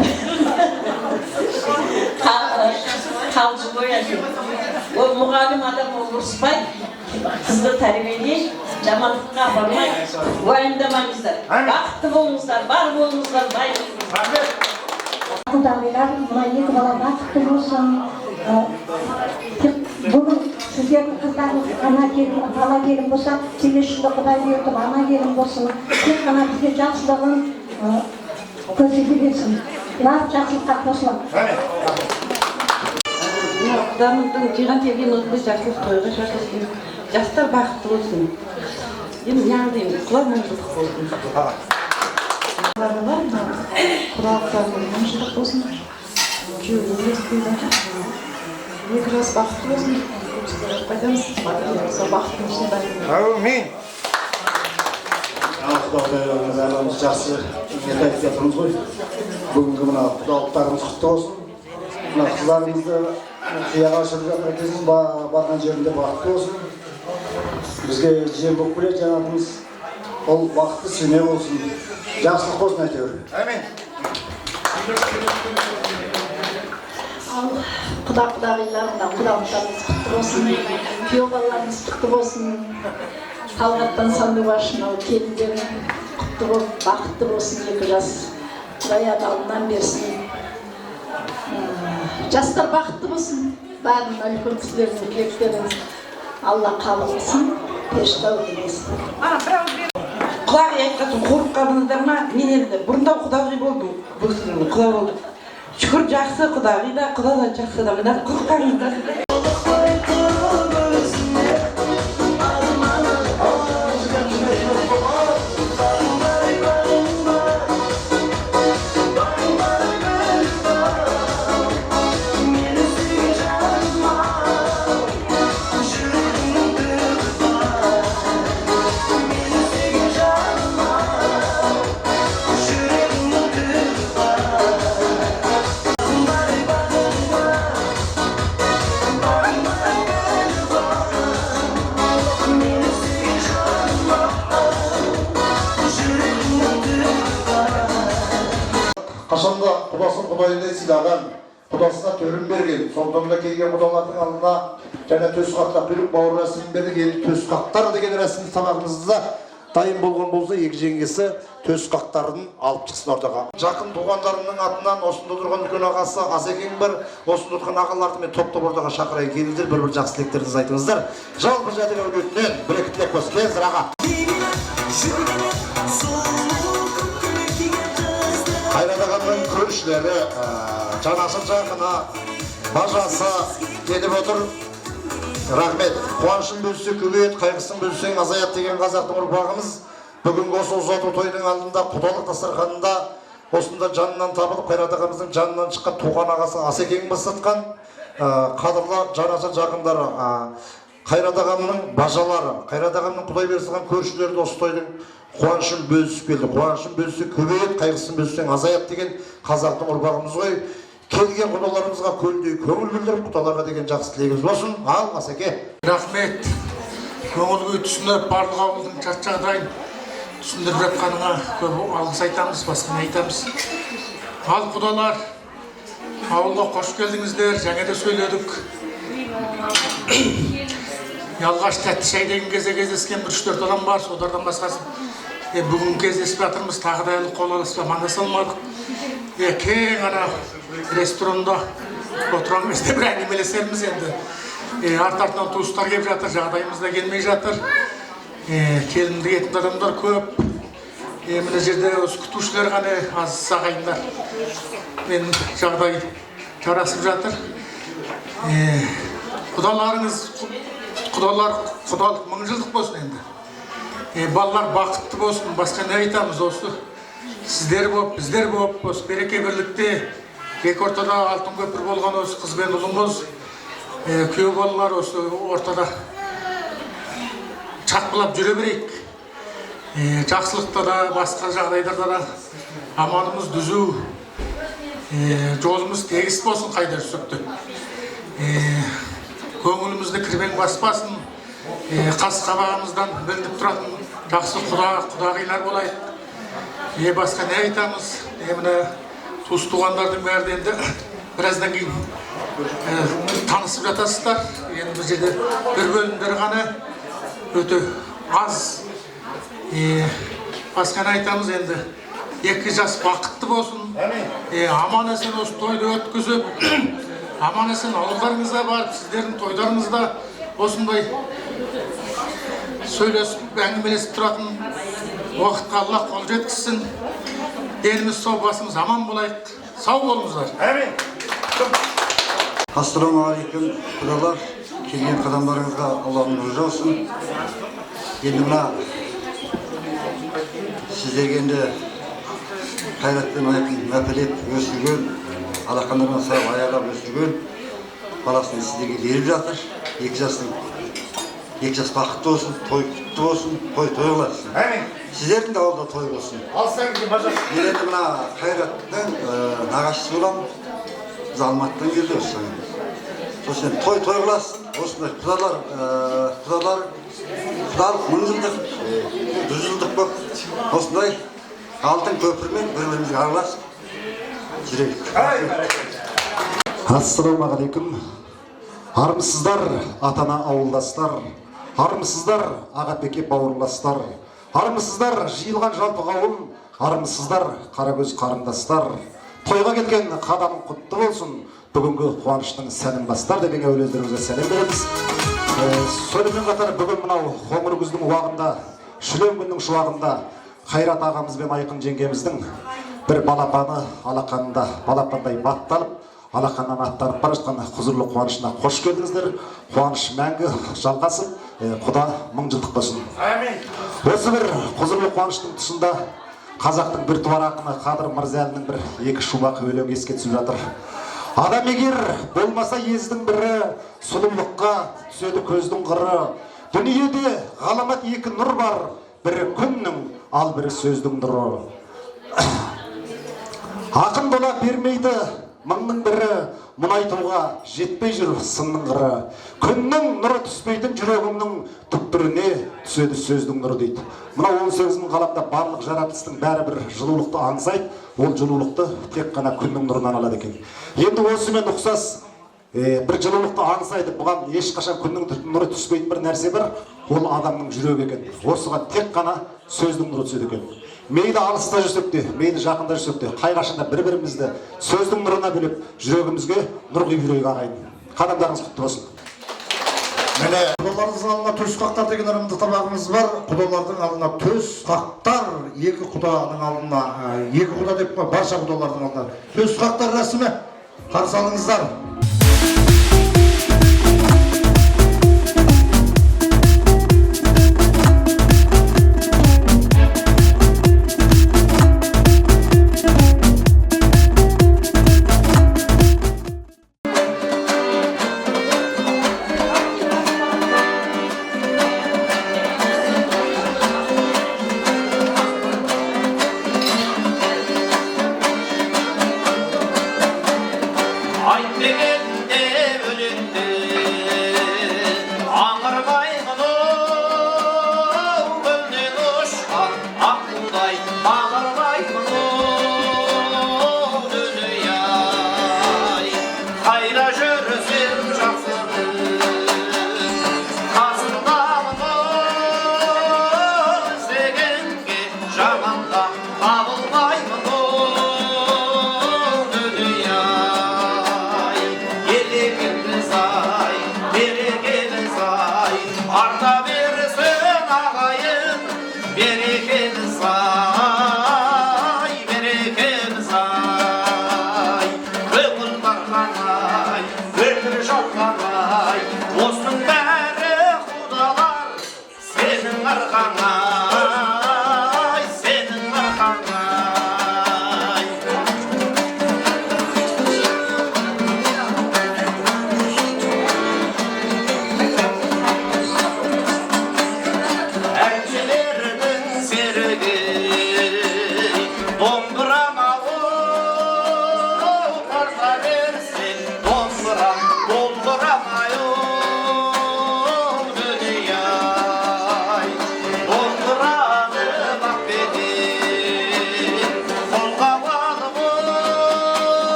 Қалжың қоятын. Ол мұғалім адам, ол ұрыспай, қызды тәрбиелей, жамандыққа апармай, уайымдамаңыздар. Бақытты болыңыздар, бар болыңыздар, бай болыңыздар. Құдағилар, мына екі бала бақытты болсын. Бүгін сіздердің қыздарыңыз ана келін, бала келін болса, келесі жылы Құдай бұйыртып ана келін болсын. Тек қана бізге жақсылығын көрсете берсін. Бар жақсылыққа қосылып. Құдамыздың жиған терген осындай жақсылық тойға шашылсын. Жастар бақытты болсын. Енді неғыл деймін, құла мыңжылдық болсын. Құдалықтарының мыңжылдық болсын. Күйеуі естиді. Екі жас бақытты болсын. Көпсіздер айтпайтамыз. Сол бақыттың ішіне бәрі. Әумин. Құдалықтарымыз арамыз жақсы ниет айтып жатырмыз ғой. Бүгінгі мына құдалықтарымыз құтты болсын. Мына қыздарымызды қияға ұшырып жатыр екенсің, барған жерінде бақытты болсын. Бізге жиен болып келеді жанатымыз. Ол бақытты семья болсын. Жақсылық болсын әйтеуір. Әмин. Ал құда құдағилар, мына құдалықтарымыз құтты болсын, күйеу балаларымыз құтты болсын. Талғаттан Сандуғаш мынау келіндерің құтты болып, бақытты болсын, екі жас. Құдай адалынан берсін. Жастар бақытты болсын. Бәрін үлкен кісілердің тілектерін Алла қабыл қылсын, періште өтілесін. Құдағи айтқан соң қорқып қалдыңыздар ма? Мен енді бұрында құдағи болдым, бұл кісінің құда болдым. Шүкір, жақсы құдағи да, құда да жақсы адам. Мына қорықпаңыздар. Қашанда құдасын құдайындай сыйлаған, құдасына төрін берген, сондықтан да келген құдалардың алдына және төс қақтап бұйрық бауыр рәсімін бердік. Енді төс қақтар деген рәсім сабағымызда дайын болған болса, екі жеңгесі төс қақтарын алып шықсын ортаға. Жақын туғандарымның атынан осында тұрған үлкен ағасы Асекең бар, осында отырған ағаларды мен топтап ортаға шақырайын. Келіңдер, бір-бір жақсы тілектеріңізді айтыңыздар. Жалпы Жәдік әулетінен бір-екі тілек болсын. Келіңіздер, аға. Қайрат ағамның көршілері, жанашыр жақыны, бажасы келіп отыр. Рахмет. Қуанышын бөлсе көбейеді, қайғысын бөлсең азаяды деген қазақтың ұрпағымыз. Бүгінгі осы ұзату тойдың алдында құдалық дастарханында осында жанынан табылып, Қайрат ағамыздың жанынан шыққан туған ағасы Асекең бастатқан қадірлі жанашыр жақындары, Қайрат ағамның бажалары, Қайрат ағамның Құдай берсін көршілері осы тойдың қуанышын бөлісіп келді. Қуанышын бөлсе көбейеді, қайғысын бөлсең азаяды деген қазақтың ұрпағымыз ғой. Келген құдаларымызға көлдей көңіл білдіріп, құдаларға деген жақсы тілегіміз болсын. Ал, Асеке. Рахмет. Көңіл күй түсініп, барлық ауылдың жат жағдайын түсіндіріп жатқаныңа көп алғыс айтамыз, басқа не айтамыз. Ал құдалар, ауылға қош келдіңіздер, жаңа да сөйледік. Алғаш тәтті шай деген кезде кездескен бір 3-4 адам бар, солардан басқасы. Бүгін кездесіп жатырмыз, тағы да әлі қол алысып амандаса алмадық. Кең ана ресторанда отырған кезде бір әңгімелесерміз енді. Арт-артынан туыстар келіп жатыр, жағдайымыз да келмей жатыр. Келінді кететін адамдар көп. Мына жерде осы күтушілер ғана аз ағайындар. Мен жағдай жарасып жатыр. Құдаларыңыз, құдалар, құдалық мың жылдық болсын енді. Балалар бақытты болсын, басқа не айтамыз осы. Сіздер болып, біздер болып, осы береке бірлікте екі ортада алтын көпір болған осы қыз бен ұлымыз, күйеу балалар осы ортада шапқылап жүре берейік. Жақсылықта да, басқа жағдайларда да аманымыз түзу, жолымыз тегіс болсын қайда жүрсек те. Көңілімізді кірбең баспасын, қас қабағымыздан білініп тұратын жақсы құда, құдағилар болайық. Басқа не айтамыз? Мына туыс туғандардың бәрі енді біраздан кейін танысып жатасыздар. Енді бұл жерде бір бөлімдер ғана өте аз. Басқа не айтамыз енді? Екі жас бақытты болсын. Аман есен осы тойды өткізіп, аман есен ауылдарыңызға барып, сіздердің тойларыңызда осындай сөйлесіп, әңгімелесіп тұратын уақытқа Алла қол жеткізсін. Деніміз сау, басымыз аман болайық. Сау болыңыздар. Әмин. Ассалаумағалейкум, құдалар. Келген қадамдарыңызға Алланың нұры жаусын. Енді мына сіздерге енді Қайрат пен Айқын мәпелеп өсірген, алақандарына салып аялап өсірген баласын сіздерге беріп жатыр. Екі жас бақытты болсын, той құтты болсын, той той қыласың. Әмин. Сіздердің де ауылда той болсын. Мен енді мына Қайраттың нағашысы боламын. Біз Алматыдан келдік осы. Сосын той той қыласың. Осындай құдалар, құдалық 1000 жылдық, 100 жылдық болып осындай алтын көпірмен бір-бірімізге араласып жүрейік. Ассалаумағалейкум. Армысыздар, ата-ана ауылдастар, армысыздар, ағапеке бауырластар, армысыздар, жиылған жалпы қауым, армысыздар, қаракөз қарындастар. Тойға келген қадамың құтты болсын, бүгінгі қуаныштың сәнін бастар деп ең әуелі сәлем береміз. Сонымен қатар бүгін мынау қоңыр күздің уағында, шүлен күннің шуағында Қайрат ағамыз бен Айқын жеңгеміздің бір балапаны алақанында балапандай батталып, алақаннан аттанып бара жатқан құзырлы қуанышына қош келдіңіздер. Қуаныш мәңгі жалғасып, құда 1000 жылдық болсын. Әмин. Осы бір құзырлы қуаныштың тұсында қазақтың біртуар ақыны Қадыр Мырзалінің бір екі шумақ өлеңі еске түсіп жатыр. Адам егер болмаса ездің бірі, сұлулыққа түседі көздің қыры. Дүниеде ғаламат екі нұр бар, бірі күннің, ал бірі сөздің нұры. Ақын бола бермейді мыңның бірі, мұнайтуға жетпей жүр сынның қыры. Күннің нұры түспейтін жүрегімнің түкпіріне түседі сөздің нұры дейді. Мына 18 мың ғаламда барлық жаратылыстың бәрі бір жылулықты аңсайды, ол жылулықты тек қана күннің нұрынан алады екен. Енді осымен ұқсас бір жылулықты аңсайды, бұған ешқашан күннің нұры түспейтін бір нәрсе бар, ол адамның жүрегі екен. Осыған тек қана сөздің нұры түседі екен. Мейлі алыста жүрсек те, мейлі жақында жүрсек те, қай қашанда бір-бірімізді сөздің нұрына бөлеп, жүрегімізге нұр құйып жүрейік ағайын. Қадамдарыңыз құтты болсын. Міне, құдаларымыздың алдына төс қақтар деген ырымды табағымыз бар. Құдалардың алдына төс қақтар, екі құданың алдына, екі құда деп қой, барша құдалардың алдына төс қақтар рәсімі. Қарсы алыңыздар. Айт деген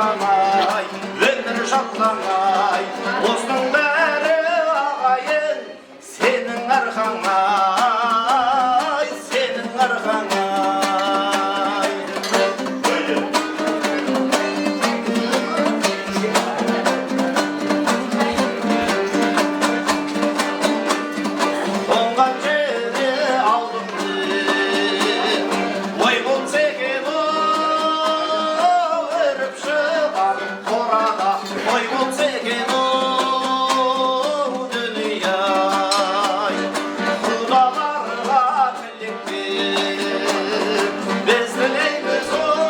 тартқан ай, өмір жалған ай, осының бәрі ағайын сенің арқаң ай, сенің арқаң ай. Оңған жері алдымды, ой болса екен оу, өріп шығар қорада, ой болса екен оу, дүние ай. Құдаларға тілектер біз тілейміз оу,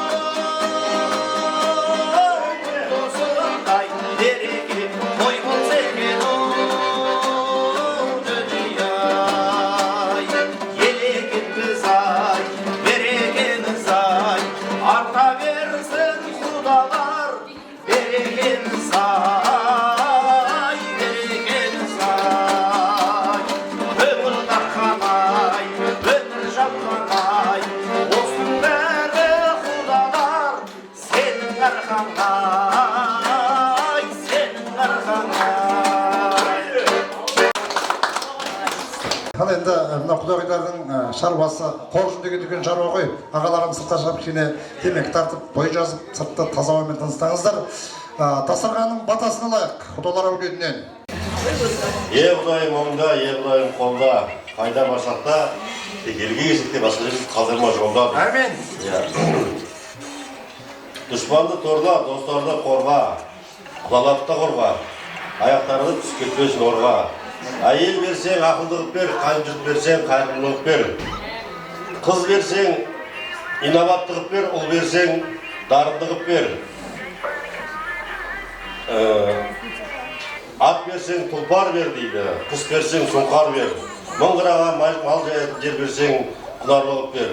осындай береке, ой болса екен оу, дүние ай. Елекенбіз ай, берекеміз ай, арта берсін құдалар, берекеміз ай, берекеміз ай. Көңіл тартқан ай, өмір жалған ай, осының бәрі құдалар сенің арқаң ай, сенің арқаң ай. Ал енді мына құдағилардың шаруасы қоржын деген үлкен шаруа ғой. Ағаларым сыртқа шығып кішкене темекі тартып, бой жазып, сыртта таза ауамен тыныстаңыздар. Дастарханның батасын алайық құдалар әулетінен. Е Құдайым оңда, е Құдайым қолда, қайда барсақ та, тек елге келсек те басқа жерге қалдырма жолда. Әмин. Иә. Дұшпанды торла, достарды қорға, құдаларды да қорға, аяқтарыңды түсіп кетпесін орға. Әйел берсең ақылды қылып бер, қайын жұрт берсең қайырымды қылып бер. Қыз берсең инабатты қылып бер, ұл берсең дарынды қылып бер. Ат берсең тұлпар бер дейді, құс берсең сұңқар бер. Мың қыраға мал жаятын жер берсең құнарлы қылып бер.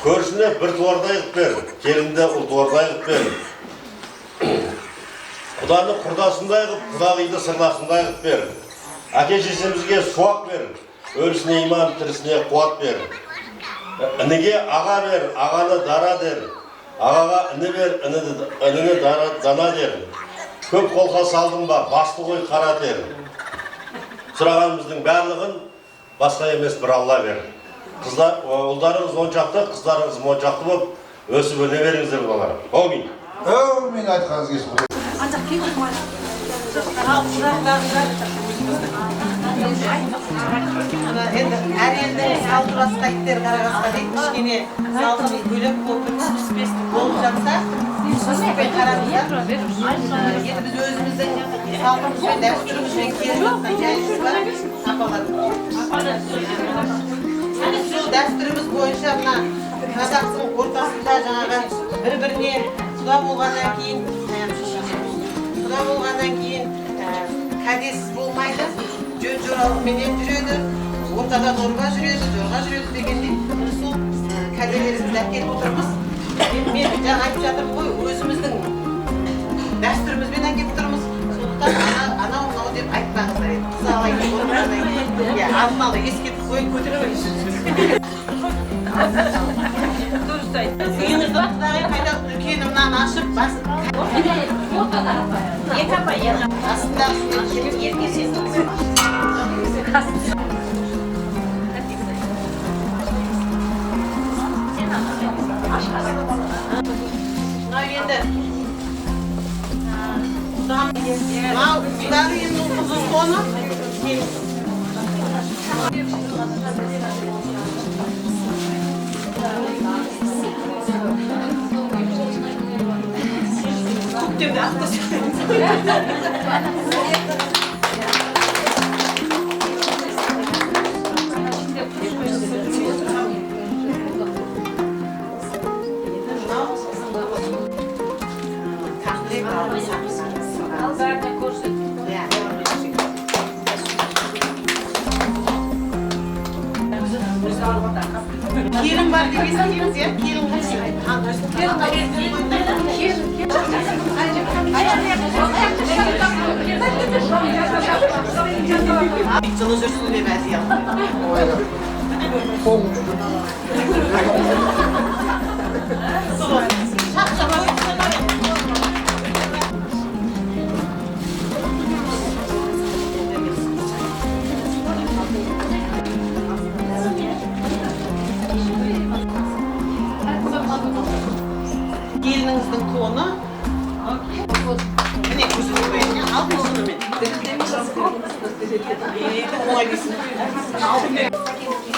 Көршіні бір туардай қылып бер, келінді ұл туардай қылып бер. Құданы құрдасындай қылып, құдағиды сырласындай қылып бер. Әке шешемізге суақ бер, өлісіне иман, тірісіне қуат бер. Ініге аға бер, ағаны дара дер. Ағаға іні бер, ініні дана дер. Көп қолқа салдың ба, басты қой қара тер. Сұрағанымыздың барлығын басқа емес бір Алла бер. Ұлдарыңыз он шақты, қыздарыңыз моншақты болып, өсіп өне беріңіздер балалар. Әумин. Әумин, айтқаныңыз келсін. Енді әр елдің салты басқа, иттер қара қасқа дейді. Кішкене салтымыз бөлек болып, бір түсініспестік болып жатса, түсіністікпен қараңыздар. Енді біз өзіміздің салтымызбен, дәстүрімізбен келіп жатқан жайымыз бар, апалар. Сол дәстүріміз бойынша мына қазақтың ортасында жаңағы бір-біріне құда болғаннан кейін, құда болғаннан кейін кәдесіз болмайды, жөн жоралғыменен жүреді, ортада дорба жүреді, жорға жүреді дегендей, міне сол кәделерімізді әкеліп отырмыз. Мен жаңа айтып жатырмын ғой, өзіміздің дәстүрімізбен әкеліп тұрмыз. Сондықтан анау мынау деп айтпаңыздар енді. Қыз алайын деп отырмыз. Иә, алдын ала ескертіп қойын, көтере қойыңыз. Үйіңізді құдағи қайда үлкені мынаны ашып, бас Екі апай, астындағысын ерке сезін. Мынау енді мынау құдағиымның қызы соны. Көктемде ақтас. Келін бар деп естиміз, иә? Келін қайсы? Жылы жүрсін деп әдейі алдым. Шақ-шақ. Оңай дейсің.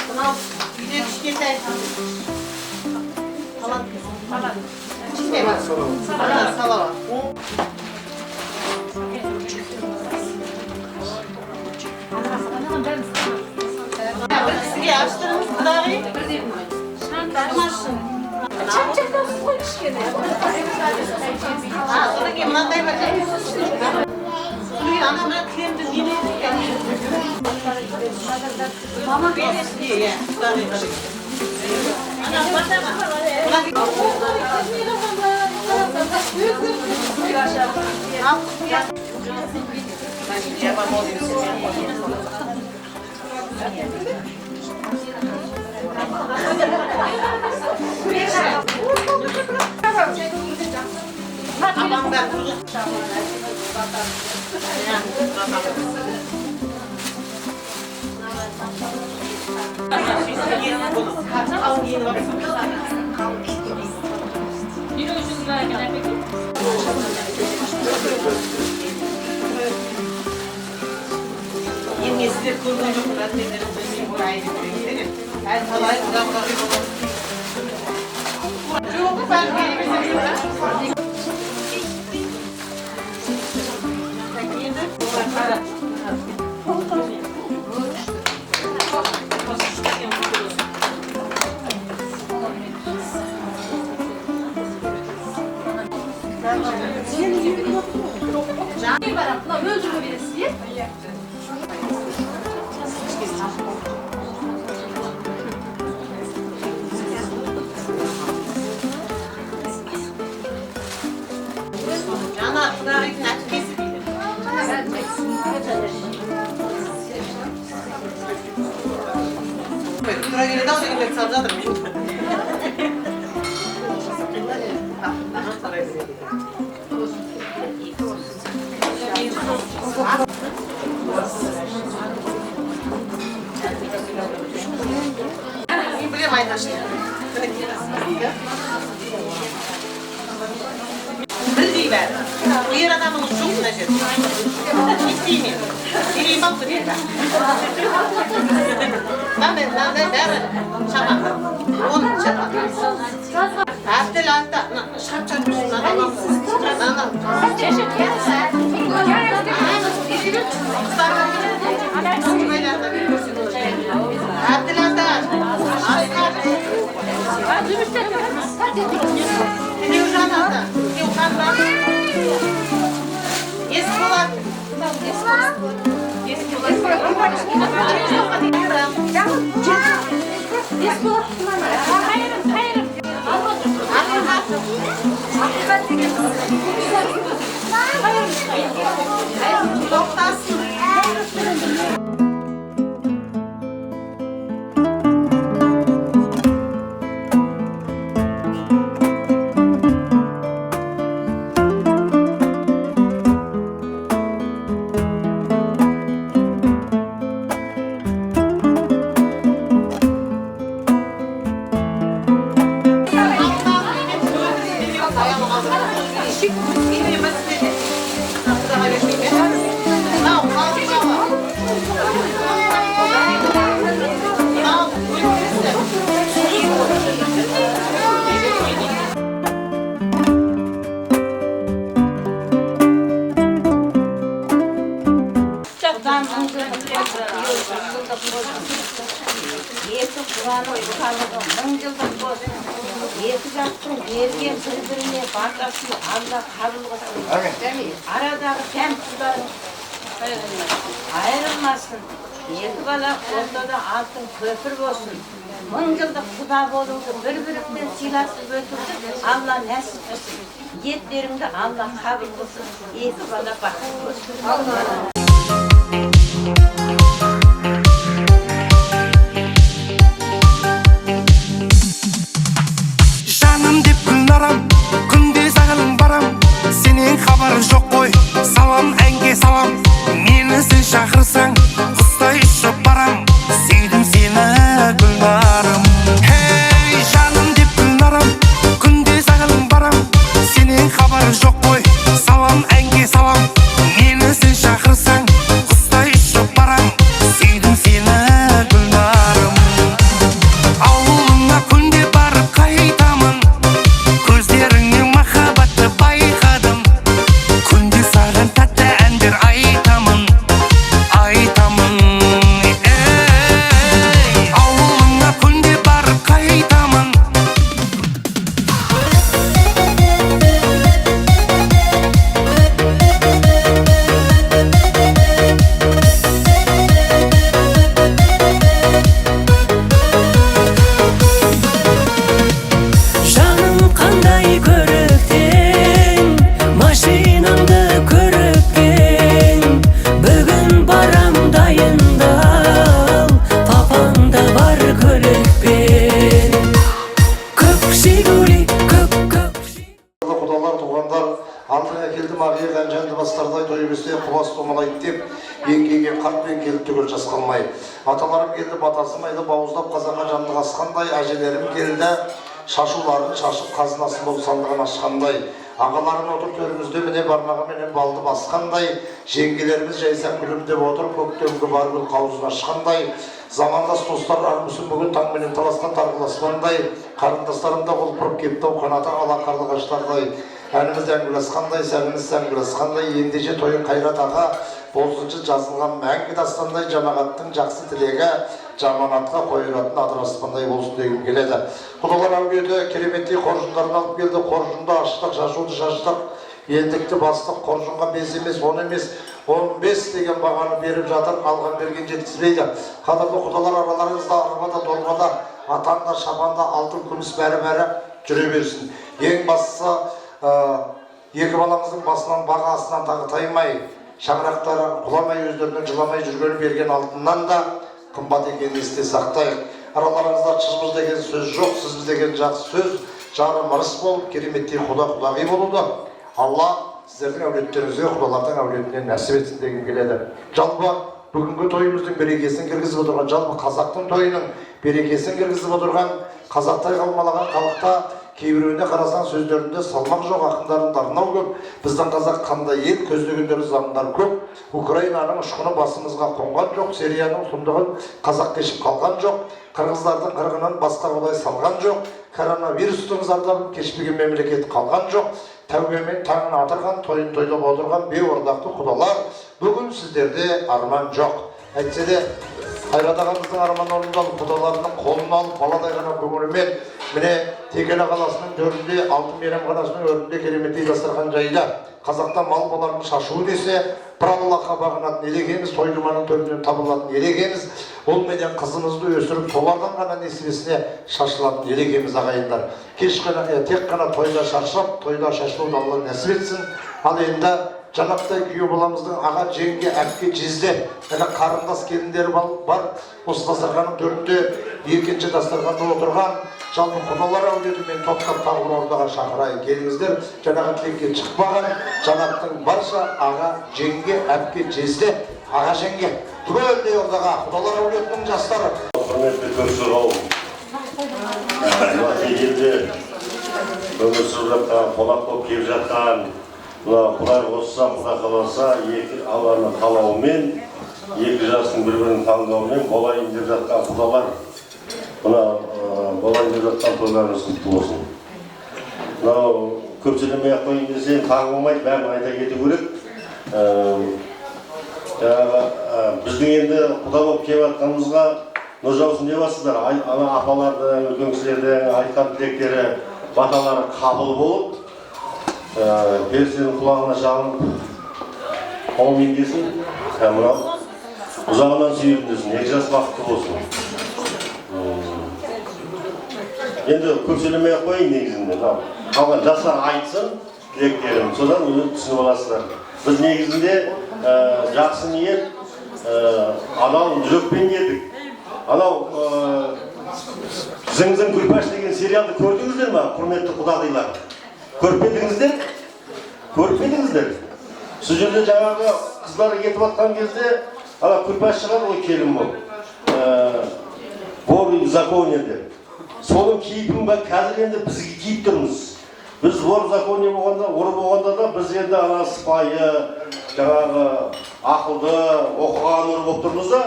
Мынау үйде кішкентай талант. Кішкентай салава. Бір кісіге аштырыңыз, құдағи. Шашын. Чап-чаптап қой кішкене. А, содан кейін мынандай бар. Содан кейін ана мына кремді неме мама бересіз, иә, құдағи. Ана батаға. Енді сіздер көрген жоқ, әдеттерін білмей орайын деп. Әлі талай құда құдағи болады. Жоқ, бәрі береміз. Енді қара. Мына мөлдірге бересіз, иә? Жаңа құдағидың әпкесі дейді. Тура келеді ау дегендерді салып жатырмын. Мен білемін айташы. Білдей бәрі. Ер адамыңыз жоқ мына жерде. Не істеймін енді? Келейін ба мен? Мынандай мынандай бәрі шапан. Он шапан. Әбділ ата, мына шап шап мынаны. Әбділ ата, Асқар. Тілеужан ата, Тілеухан ба? Есболат. Тоқтасын. Екі құданың құдалығы мың жылдық болсын. Екі жақтың берген бір-біріне батасын Алла қабыл қылсын. Арадағы кәм тұздарын айырылмасын. Екі бала ортада алтын көпір болсын. Мың жылдық құда болуды, бір-бірімен сыйласып өтуді Алла нәсіп қылсын. Ниеттеріңді Алла қабыл қылсын. Екі бала бақытты болсын. Жаным деп Гүлнарам, күнде саған барам, сенен хабар жоқ қой, салам әнге салам. Мені сен шақырсаң, құстай ұшып барам, сүйдім сені Гүлнарым. Хей, жаным деп Гүлнарам, күнде саған барам, сенен хабар жоқ қой, салам әнге салам. Мені сен шақырсаң, Жайылған жанды бастардай той кесте құбас домалайды деп еңкейген қартпен келіп түгел жасқалмай. Аталарым келді, батасы майлы бауыздап қазанға жанды қасқандай, әжелерім келді, шашуларын шашып қазынасы мол сандығын ашқандай. Ағаларым отыр төрімізде міне бармағыменен балды басқандай, жеңгелеріміз жайсаң күлімдеп отыр көктемгі бар гүл қауызын ашқандай. Замандас достар армысың бүгін таңменен таласқан тарғыл аспандай, қарындастарым да құлпырып кетті ау қанаты ала қарлығаштардай. Әніміз әңгіласқандай, сәніміз сәнгіласқандай, ендеше тойын Қайрат аға болсыншы жазылған мәңгі дастандай, жамағаттың жақсы тілегі жаманатқа қойылатын адыраспандай болсын дегім келеді. Құдалар әулеті кереметтей қоржындарын алып келді. Қоржынды аштық, шашуды шаштық, елдікті бастық. Қоржынға 5 емес, 10 емес, 15 деген бағаны беріп жатыр, алған берген жеткізбейді. Қадірлі құдалар, араларыңызда арбада, дорбада, атанда, шапанда, алтын, күміс бәрі-бәрі жүре берсін. Ең бастысы, екі баламыздың басынан баға астынан тағы таймай, шаңырақтары құламай, өздерінің жыламай жүргені берген алтыннан да қымбат екенін есте сақтайық. Араларыңызда шыз-быз деген сөз жоқ, сіз-біз деген жақсы сөз, жарым ырыс болып, кереметтей құда құдағи болуды Алла сіздердің әулеттеріңізге, құдалардың әулетіне нәсіп етсін дегім келеді. Жалпы бүгінгі тойымыздың берекесін кіргізіп отырған, жалпы қазақтың тойының берекесін кіргізіп отырған, қазақтай қалмалаған халықта кейбіреуіне қарасаң сөздерінде салмақ жоқ, ақындарында арнау көп. Біздің қазақ қандай ел, көздегендері заңдар көп. Украинаның ұшқыны басымызға қонған жоқ, Сирияның сұмдығын қазақ кешіп қалған жоқ, қырғыздардың қырғынын басқа құдай салған жоқ, коронавирустың зардабын кешпеген мемлекет қалған жоқ. Тәубемен таңын атырған, тойын тойлап отырған беордақты құдалар, бүгін сіздерде арман жоқ. Әйтсе де Қайрат ағамыздың арманы орындалып, құдаларының қолын алып, баладай ғана көңілімен міне Текелі қаласының төрінде, Алтын мейрамханасының өрінде кереметтей дастархан жайды. Қазақта мал баланың шашуы десе, бір Аллаһқа бағынатын елекеміз, той думанның төрінен табылатын елекеміз, ұл менен қызымызды өсіріп, солардан ғана несібесіне шашылатын елекеміз ағайындар. Кеш қана, тек қана тойда шаршап, тойда шашылуды Алла нәсіп етсін. Ал енді жанаттай күйеу баламыздың аға, жеңге, әпке, жезде, және қарындас келіндері бар. Осы дастарханның төрінде екінші дастарханда отырған жалпы құдалар әулетімен топтап тағы бір ордаға шақырайын. Келіңіздер, жаңағы тілекке шықпаған жанаттың барша аға, жеңге, әпке, жезде, аға, жеңге түгелдей ордаға құдалар әулетінің жастары. Құрметті көрші қауым, мына елде өмір сүріп жатқан, қонақ болып келіп жатқан, мына Құдай қосса, Құдай қаласа, екі Алланың қалауымен, екі жастың бір-бірінің таңдауымен болайын деп жатқан құдалар, мына болайын деп жатқан тойларыңыз құтты болсын. Мынау көп сөйлемей ақ қояйын десем, тағы болмайды, бәрін айта кету керек. Жаңағы біздің енді құда болып келіп жатқанымызға нұр жаусын деп жатсыздар. Ана апалардың, үлкен кісілердің айтқан тілектері, баталары қабыл болып, періштенің құлағына шалынып, әумин десін, мынау ұзағынан сүйетін десін, екі жас бақытты болсын. Енді көп сөйлемей ақ қояйын негізінде. Қалған жастар айтсын тілектерін, содан өзі түсініп аласыздар. Біз негізінде жақсы ниет, адал жүрекпен келдік. Анау Зың-зың Күлпаш деген сериалды көрдіңіздер ма, құрметті құдағилар? Көріп пе едіңіздер? Көріп пе едіңіздер? Сол жерде жаңағы қыздар кетіп жатқан кезде ана Күлпаш шығады ғой, келін болып. Вор в законе деп. Соның кейпін қазір енді бізге киіп тұрмыз. Біз вор в законе болғанда, ұры болғанда да біз енді ана сыпайы, жаңағы ақылды, оқыған ұры болып тұрмыз да,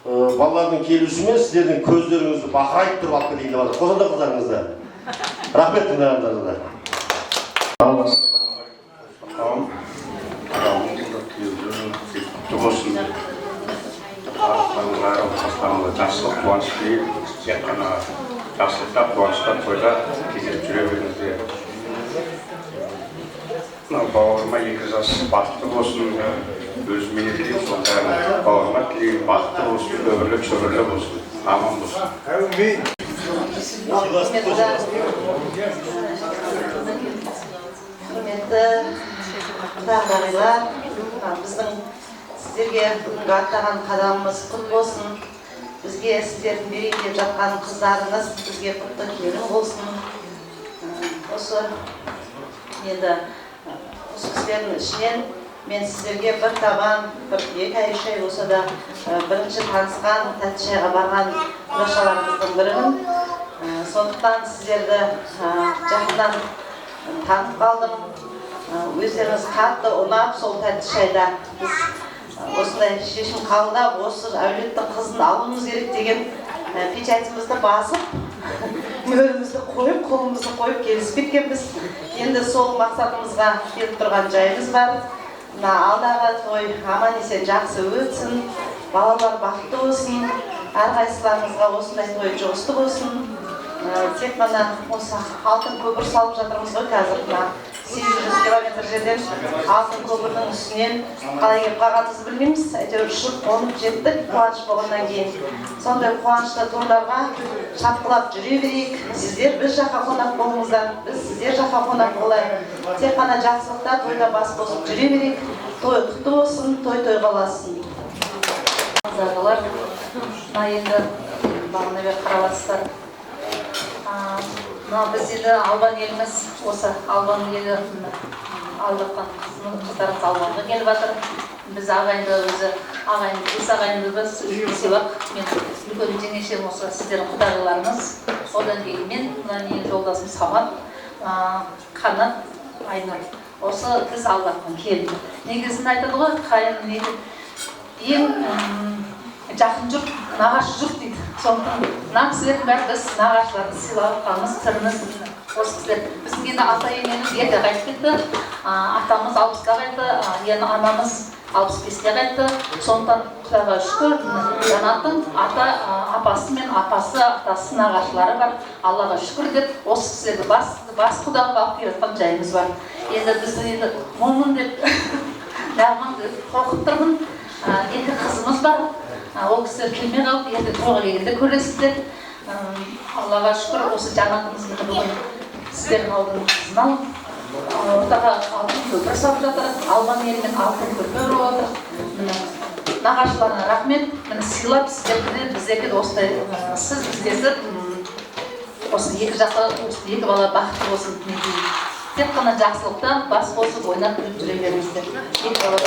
балалардың келісімен сіздердің көздеріңізді бақырайтып тұрып алып кетейін деп жатыр. Қосаңдар қыздарыңызды. Рахмет тыңдағандарыңызға. Құтты болсын. Барлықтарыңызға, отбасыларыңызға жақсылық, қуаныш тілеймін. Тек қана жақсылықта, қуанышта, тойда кездесіп жүре беріңіздер. Мынау бауырыма екі жас бақытты болсын. Өзіме не тілеймін, соның бәрін бауырыма тілеймін. Бақытты болсын, өмірлі шөбірлі болсын, аман болсын. Әумин. Құрметті құда-құдағилар, біздің сіздерге бүгінгі аттаған қадамымыз құт болсын. Бізге сіздердің берейін деп жатқан қыздарыңыз бізге құтты келін болсын. Осы енді Осы кісілердің ішінен мен сіздерге бір табан, бір 2 ай, 3 ай болса да бірінші танысқан, тәтті шайға барған құдашаларыңыздың бірімін. Сондықтан сіздерді жақыннан танып қалдым. Өздеріңіз қатты ұнап, сол тәтті шайда біз осындай шешім қабылдап, осы әулеттің қызын алуымыз керек деген печатімізді басып, мөрімізді қойып, қолымызды қойып келісіп кеткенбіз. Енді сол мақсатымызға келіп тұрған жайымыз бар. Мына алдағы той аман есен жақсы өтсін, балалар бақытты болсын, әрқайсыларыңызға осындай той жұғысты болсын. Тек қана осы алтын көпір салып жатырмыз ғой қазір, мына 800 километр жерден алтын көпірдің үстінен қалай келіп қалғанымызды білмейміз, әйтеуір ұшып қонып жеттік қуаныш болғаннан кейін. Сондай қуанышты тойларға шапқылап жүре берейік. Сіздер біз жаққа қонақ болыңыздар, біз сіздер жаққа қонақ болайық. Тек қана жақсылықта тойда бас қосып жүре берейік. Той құтты болсын, той тойға ұлассын. Ағалар, мына енді бағана бері қарап жатсыздар. Мына біз енді Албан еліміз, осы Албан елі алып жатқан қыздарымыз Албанға келіп жатыр. Біз ағайынды, өзі ағайынды, бес ағайындымыз, бесеу-ақ. Мен үлкен жеңешем осы сіздердің құдағиларыңыз. Одан кейін мен, мына менің жолдасым Самат, Қанат, Айнұр. Осы біз алып жатқан келін. Негізінде айтады ғой, қайын ең жақын жұрт, нағашы жұрт дейді. Сондықтан мына кісілердің бәрі біз нағашыларды сыйлап жатқанымыз, тіріміз. Осы кісілер біздің енді ата енеміз ерте қайтып кетті. Атамыз 60-та қайтты, енді анамыз 65-те қайтты. Сондықтан Құдайға шүкір, Жанаттың ата апасы мен апасы, атасы нағашылары бар. Аллаға шүкір деп осы кісілерді бас құда қылып алып келе жатқан жайымыз бар. Енді біздің енді момын деп нағман деп қорқып тұрмын. Екі қызымыз бар. Ол кісілер келмей қалды, енді тойға келгенде көресіздер. Аллаға шүкір, осы Жанатымыз бүгін сіздердің алдыңыздан алып, ортаға алтын көпір салып жатыр. Албан елімен алтын көпір болып жатыр. Міне нағашыларына рахмет. Міне сыйлап сіздерді, біздерге де осындай сіз біздерді осы екі жақта осы екі бала бақытты болсын тілеймін. Тек қана жақсылықтан бас қосып ойнап күліп жүре беріңіздер. Екі бала.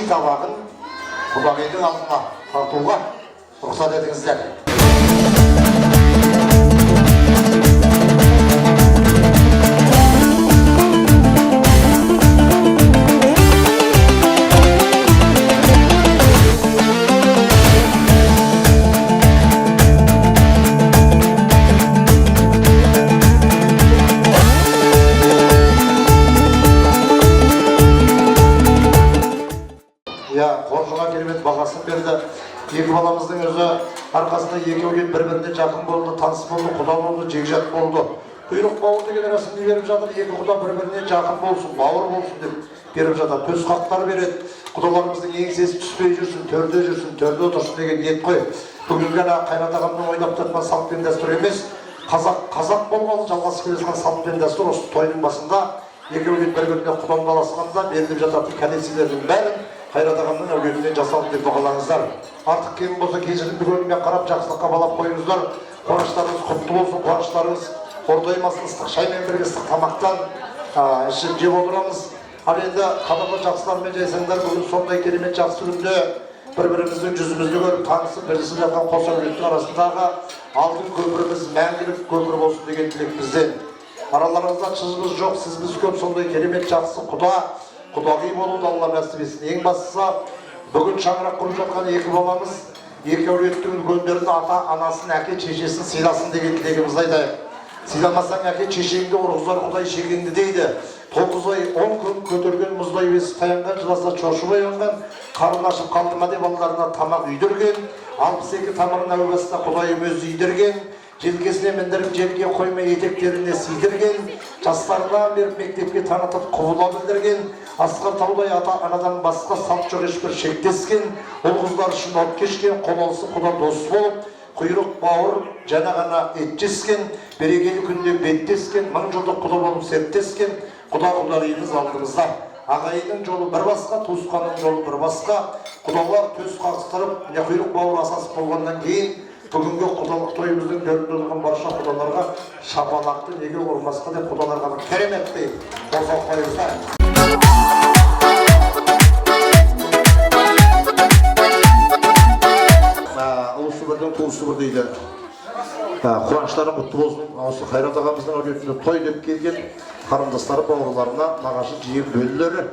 Табағын құдағидің алдына тартуға рұқсат етіңіздер. Қоржынға керемет бағасын берді. Екі баламыздың өзі арқасында арқасында екі әулет бір-біріне жақын болды, таныс болды, құда болды, жекжат болды. Құйрық бауыр деген рәсімді беріп жатыр, екі құда бір-біріне жақын болсын, бауыр болсын деп беріп жатыр. Төс қақтар береді, құдаларымыздың еңсесі түспей жүрсін, төрде жүрсін, төрде отырсын деген ниет қой. Бүгінгі ана Қайрат ағамның ойлап тапқан салт пен дәстүр емес, қазақ қазақ болғалы жалғасып келе жатқан салт пен дәстүр. Осы тойдың басында екі әулет бір-біріне құдандаласқанда беріліп жататын кәдесыйлердің бәрін Қайрат ағамның әулетінен жасалды деп бағалаңыздар. Артық кем болса кешірімді көңілмен қарап, жақсылыққа балап қойыңыздар. Қуаныштарыңыз құтты болсын, қуаныштарыңыз қордаймасын, ыстық шаймен бірге ыстық тамақтан ішіп жеп отырамыз. Ал енді қадірлі жақсылар мен жайсаңдар, бүгін сондай керемет жақсы күнде бір-біріміздің жүзімізді көріп, танысып, білісіп жатқан қос әулеттің арасындағы алтын көпіріміз мәңгілік көпір болсын деген тілек бізден. Араларыңызда шыз-быз жоқ, сіз-біз көп, сондай керемет жақсы құда, құдағи болуды Алла нәсіп етсін. Ең бастысы, бүгін шаңырақ құрып жатқан екі баламыз екі әулеттің үлкендерін, ата анасын, әке шешесін сыйласын деген тілегімізді айтайық. Сыйламасаң әке шешеңді ұрғызар Құдай шегеңді дейді. 9 ай 10 күн көтерген мұздай бесік таянған, жыласа шошып оянған, қарны ашып қалды ма деп алдарына тамақ үйдірген, 62 тамырын әу баста Құдайым өзі үйдірген, желкесіне міндіріп жерге қоймай етектеріне сидірген, жастарынан беріп мектепке танытып құбыла білдірген, асқар таудай ата анадан басқа салт жоқ ешбір шектескен, ұл қыздар үшін от кешкен, қол алысып құда дос болып, құйрық бауыр жаңа ғана ет жескен, берекелі күнде беттескен, мың жылдық құда болып серттескен, құда құдағиымыз алдымызда. Ағайынның жолы бір басқа, туысқанның жолы бір басқа. Құдалар төс қағыстырып, міне құйрық бауыр асасып болғаннан кейін бүгінгі құдалық тойымыздың төрінде отырған барша құдаларға шапалақты неге ұрмасқа деп құдаларға бір кереметтей қосақ қойыңыздар. Ұлысы бірдің туысы бір дейді. Қуаныштары құтты болсын. Осы Қайрат ағамыздың әулетінде той деп келген қарындастары, бауырларына, нағашы жиен бөлелері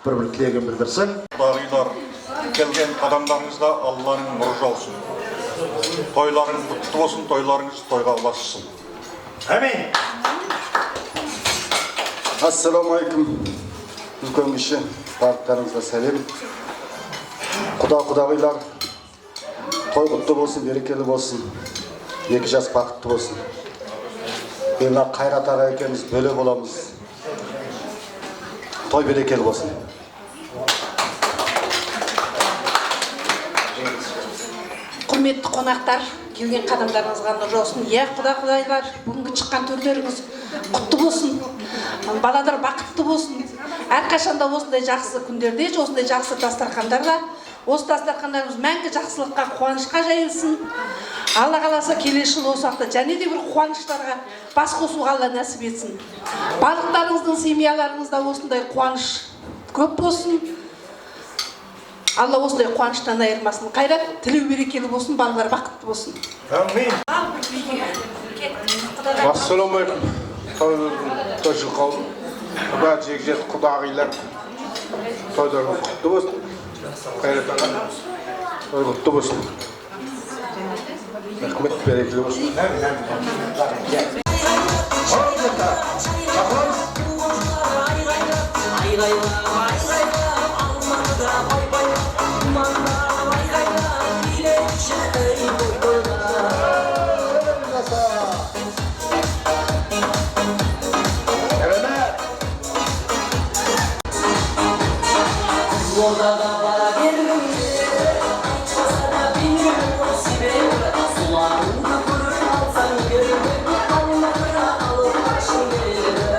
бір-бір тілегін білдірсін. Құдағилар, келген қадамдарыңызда Алланың нұры жаусын. Тойларың құтты болсын, тойларыңыз тойға ұлассын. Әмин. Ассалаумағалейкум. Үлкен кіші барлықтарыңызға сәлем. Құда құдағилар, той құтты болсын, берекелі болсын. Екі жас бақытты болсын. Мен мына Қайрат аға екеуміз бөле боламыз. Той берекелі болсын. Құрметті қонақтар, келген қадамдарыңызға нұр жаусын. Иә, құда құдайлар, бүгінгі шыққан төрлеріңіз құтты болсын. Балалар бақытты болсын. Әрқашанда осындай жақсы күндерде, осындай жақсы дастархандарда, осы дастархандарымыз мәңгі жақсылыққа, қуанышқа жайылсын. Алла қаласа келесі жылы осы уақытта және де бір қуаныштарға бас қосуға Алла нәсіп етсін. Барлықтарыңыздың семьяларыңызда осындай қуаныш көп болсын. Алла осындай қуаныштан айырмасын. Қайрат, тілеу берекелі болсын, балалар бақытты болсын. Әмин. Ассалаумағалейкум. Тойшы қауым, құда жекжат құдағилар, тойларыңыз құтты болсын. Қайрат аға, той құтты болсын. Рахмет, берекелі болсын. Orada bara geldim, aytmasa da bilmiyorum sebebi. Sularını köpürüp alsan geldim, Almanya'ya alıp başım geldim.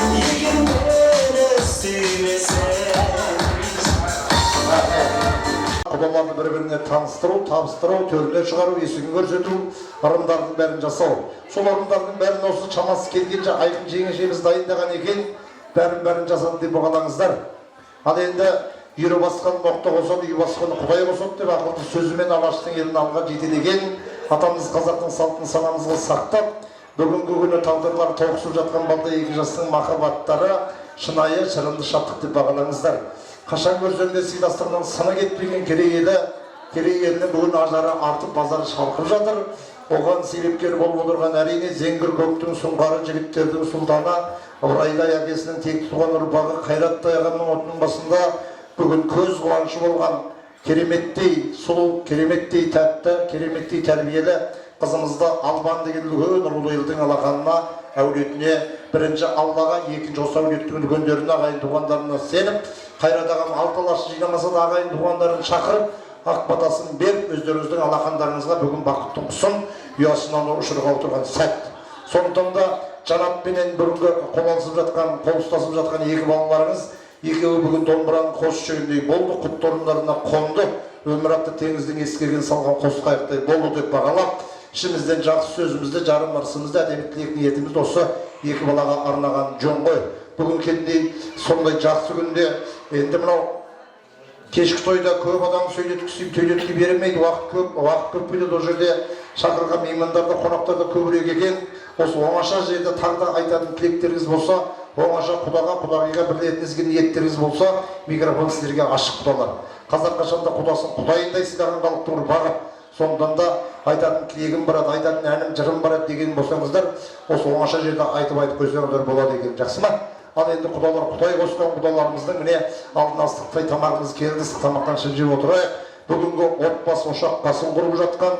Егер мені сүймесең. Құдаларды бір-біріне таныстыру, табыстыру, төріне шығару, есігін көрсету, ырымдардың бәрін жасау. Сол ырымдардың бәрін осы шамасы келгенше Айқын жеңешеміз дайындаған екен, бәрін жасады деп бағалаңыздар. Ал енді үйрі басқан ноқта қосады, үй басқан Құдай қосады деп ақылды сөзімен Алаштың елін алға жетелеген атамыз қазақтың салтын санамызға сақтап, бүгінгі күні тағдырлары тоғысып жатқан балдай екі жастың махаббаттары шынайы шырынды шаттық деп бағалаңыздар. Қашан көрсең де сыйластығының сыны кетпеген Керей елі, Керей елінің бүгін ажары артып, базары шалқып жатыр. Оған себепкер болып отырған әрине зеңгір көктің сұңқары, жігіттердің сұлтаны Ыбырайдай әкесінің текті туған ұрпағы Қайраттай ағамның отының басында бүгін көз қуанышы болған кереметтей сұлу, кереметтей тәтті, кереметтей тәрбиелі қызымызды Албан деген үлкен рулы елдің алақанына, әулетіне, бірінші Аллаға, екінші осы әулеттің үлкендеріне, ағайын туғандарына сеніп, Қайрат ағам алты алашты жинамаса да ағайын туғандарын шақырып, ақ батасын беріп, өздеріңіздің алақандарыңызға бүгін бақыттың құсын ұясынан ұшырға отырған сәт. Сондықтан да Жанатпенен бүгінгі қол алысып жатқан, қол ұстасып жатқан екі балаларыңыз екеуі бүгін домбыраның қос ішегіндей болды, құтты орындарына қонды, өмір атты теңіздің ескегін салған қос қайықтай болды деп бағалап, ішімізден жақсы сөзімізді, жарым ырысымызды, әдемі тілек ниетімізді осы екі балаға арнаған жөн ғой. Бүгін кендей сондай жақсы күнде енді мынау кешкі тойда көп адам сөйлеткісі, төлеткісі бермейді, уақыт көп, уақыт көп кетеді. Ол жерде шақырған меймандар да, қонақтар да көбірек екен. Осы оңаша жерде тағы да айтатын тілектеріңіз болса, оңаша құдаға, құдағиға бірлетіңізге ниеттеріңіз болса, микрофон сіздерге ашық, құдалар. Қазақ қашанда құдасын құдайындай сыйлаған халықтың ұрпағы. Сондықтан да айтатын тілегім бар еді, айтатын әнім, жырым бар еді деген болсаңыздар, осы оңаша жерде айтып қойсаңыздар болады екен. Жақсы ма? Ал енді құдалар, құдай қосқан құдаларымыздың міне алдына ыстықтай тамағымыз келді, ыстық тамақтан ішіп жеп отырайық. Бүгінгі отбасы ошақ қасын құрып жатқан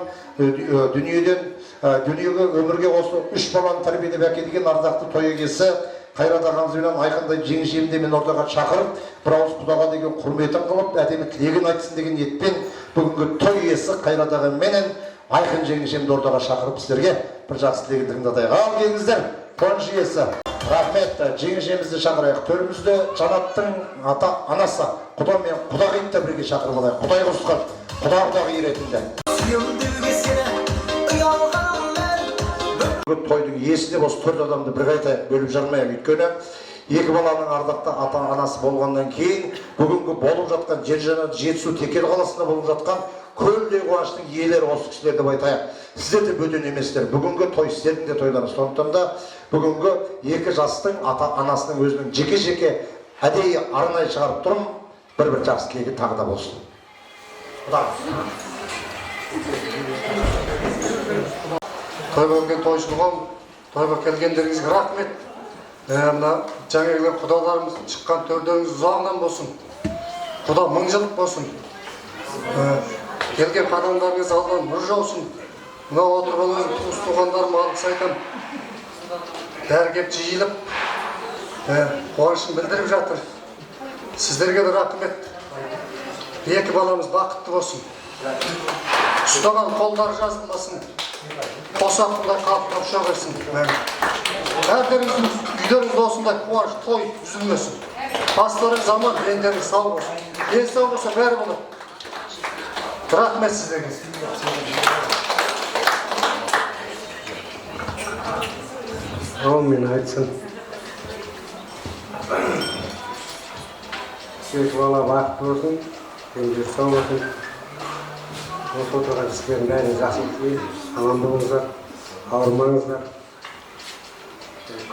дүниеден дүниеге, өмірге осы үш баланы тәрбиелеп әкелген ардақты той егесі Қайрат ағамыз бенен Айқындай жеңешемді мен ортаға шақырып, бір ауыз құдаға деген құрметін қылып, әдемі тілегін айтсын деген ниетпен бүгінгі той иесі Қайрат ағам менен Айқын жеңешемді ортаға шақырып, сіздерге бір жақсы тілегін тыңдатайық. Ал келіңіздер, қуаныш иесі. Рахмет, жеңешемізді шақырайық. Төрімізді Жанаттың ата анасы, құда мен құдағиды да бірге шақырып алайық. Құдай қосқан құда құдағи ретінде. Тойдың иесі деп осы төрт адамды бірге айтайық, бөліп жармайық. Өйткені екі баланың ардақты ата анасы болғаннан кейін бүгінгі болып жатқан жер жанат Жетісу Текел қаласында болып жатқан көлдей қуаныштың иелері осы кісілер деп айтайық. Сіздер де бөтен емессіздер. Бүгінгі той сіздердің де тойларыңыз. Сондықтан да бүгінгі екі жастың ата анасының өзінің жеке-жеке әдейі арнайы шығарып тұрмын. Бір-бір жақсы тілегі тағы да болсын. Тойға келген тойшыл қауым, тойға келгендеріңізге рахмет. Мына жаңа келген құдаларымыз шыққан төрдеріңіз ұзағынан болсын. Құда мың жылдық болсын. Келген қадамдарыңыз алдан нұр жаусын. Мына отырған өзім туыс туғандарыма алғыс айтамын. Бәрі келіп жиылып, қуанышын білдіріп жатыр. Сіздерге де рахмет. Екі баламыз бақытты болсын. Ұстаған қолдары жазылмасын. Қосақ құдай қалқып ұша берсін. Әрдеріңіздің үйлеріңізде осындай қуаныш, той үзілмесін. Бастарыңыз аман, дендеріңіз сау болсын. Ден сау болса бәрі болады. Рахмет сіздерге. Әумин айтсын. Екі бала бақытты болсын, дендері сау болсын. Осы отырған кісілердің бәріне жақсылық тілеймін. Аман болыңыздар, ауырмаңыздар.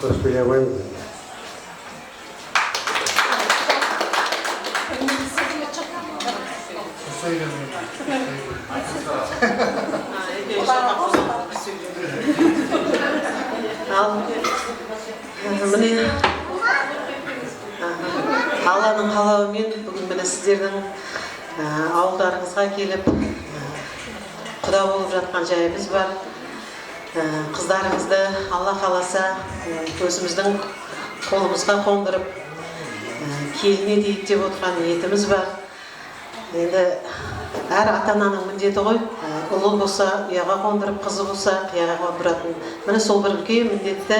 Көп сөйлей алмаймыз. Ал міне Алланың қалауымен бүгін міне сіздердің ауылдарыңызға келіп құда болып жатқан жайымыз бар. Қыздарыңызды Алла қаласа өзіміздің қолымызға қондырып келін етейік деп отырған ниетіміз бар. Енді әр ата-ананың міндеті ғой, ұлы болса ұяға қондырып, қызы болса қияға қондыратын. Міне сол бір үлкен міндетті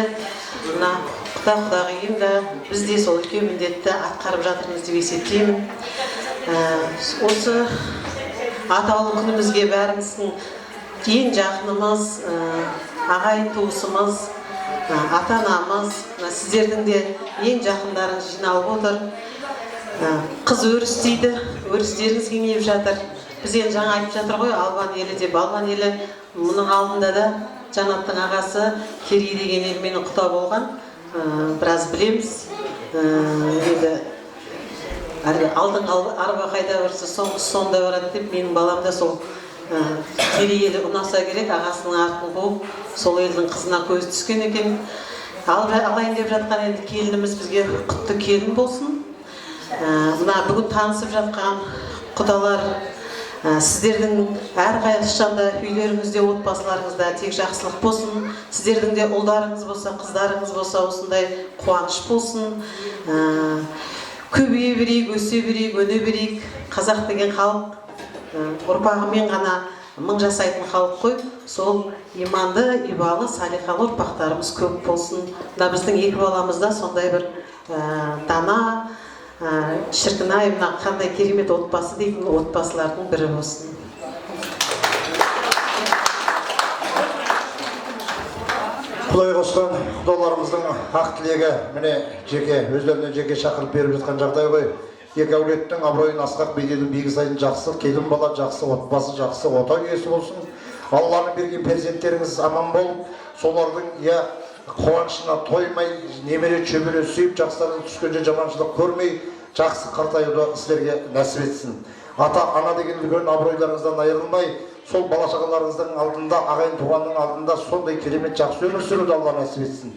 мына Құда құдағиым да, біз де сол үлкен міндетті атқарып жатырмыз деп есептеймін. Осы атаулы күнімізге бәріміздің ең жақынымыз, ағайын туысымыз, ата анамыз, сіздердің де ең жақындарыңыз жиналып отыр. Қыз өріс дейді, өрістеріңіз кеңейіп жатыр. Біз енді жаңа айтып жатыр ғой, Албан елі деп. Албан елі мұның алдында да Жанаттың ағасы Керей деген елмен құда болған. Біраз білеміз. Енді алдыңғы арба қайда барса, соңғысы сонда барады деп, менің балам да сол Керей елі ұнаса керек, ағасының артын қуып, сол елдің қызына көзі түскен екен. Алайын деп жатқан енді келініміз бізге құтты келін болсын. Мына бүгін танысып жатқан құдалар, сіздердің әрқашанда үйлеріңізде, отбасыларыңызда тек жақсылық болсын. Сіздердің де ұлдарыңыз болса, қыздарыңыз болса, осындай қуаныш болсын. Көбейе берейік, өсе берейік, өне берейік. Қазақ деген халық ұрпағымен ғана мың жасайтын халық қой. Сол иманды, ибалы, салиқалы ұрпақтарымыз көп болсын. Мына біздің екі баламыз да сондай бір дана, шіркін ай, мына қандай керемет отбасы дейтін отбасылардың бірі болсын. Құдай қосқан құдаларымыздың ақ тілегі міне жеке өздеріне жеке шақырып беріп жатқан жағдай ғой. Екі әулеттің абыройын асқақ беделін биік сайын жақсы келін бала, жақсы отбасы, жақсы отау иесі болсын. Алланың берген перзенттеріңіз аман болып, солардың я қуанышына тоймай, немере шөбере сүйіп, жақсылардан түскенше жаманшылық көрмей, жақсы қартаюды сіздерге нәсіп етсін. Ата ана деген үлкен абыройларыңыздан айырылмай, сол бала шағаларыңыздың алдында, ағайын туғанның алдында сондай керемет жақсы өмір сүруді Алла нәсіп етсін.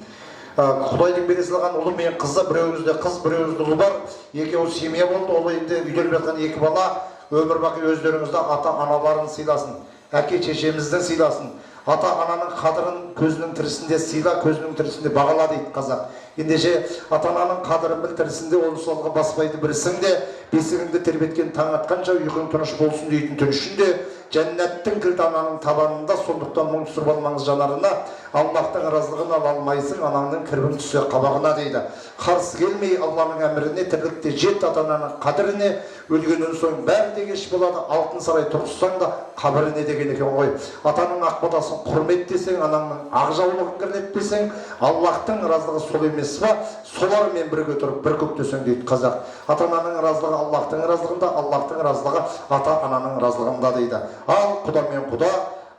Құдайдың бере салған ұлы мен қызы, біреуіңізде қыз, біреуіңізде ұл бар, екеуі семья болды, ол енді үйленіп жатқан екі бала өмір бақи өздеріңізді ата аналарын сыйласын, әке шешемізді сыйласын. Ата ананың қадірін көзінің тірісінде сыйла, көзінің тірісінде бағала дейді қазақ. Ендеше ата ананың қадірін біл тірісінде, ол солға баспайды бірісің де, бесігіңді тербеткен таң атқанша ұйқың тыныш болсын дейтін түн ішінде, жәннаттың кілті ананың табанында, сондықтан мұң түсіріп алмаңыз жанарына, Аллаһтың разылығын ала алмайсың, анаңның кірбің түссе қабағына дейді. Қарсы келмей Алланың әміріне, тірлікте жет ата ананың қадіріне, өлгеннен соң бәрі де кеш болады, алтын сарай тұрғызсаң да қабіріне деген екен ғой. Атаның ақ батасын құрметтесең, анаңның ақ жаулығын кірлетпесең, Аллаһтың разылығы сол емес па, солармен бірге тұрып бір көктесең дейді қазақ. Ата ананың разылығы Аллаһтың разылығында, Аллаһтың разылығы ата ананың разылығында дейді. Ал құда мен құда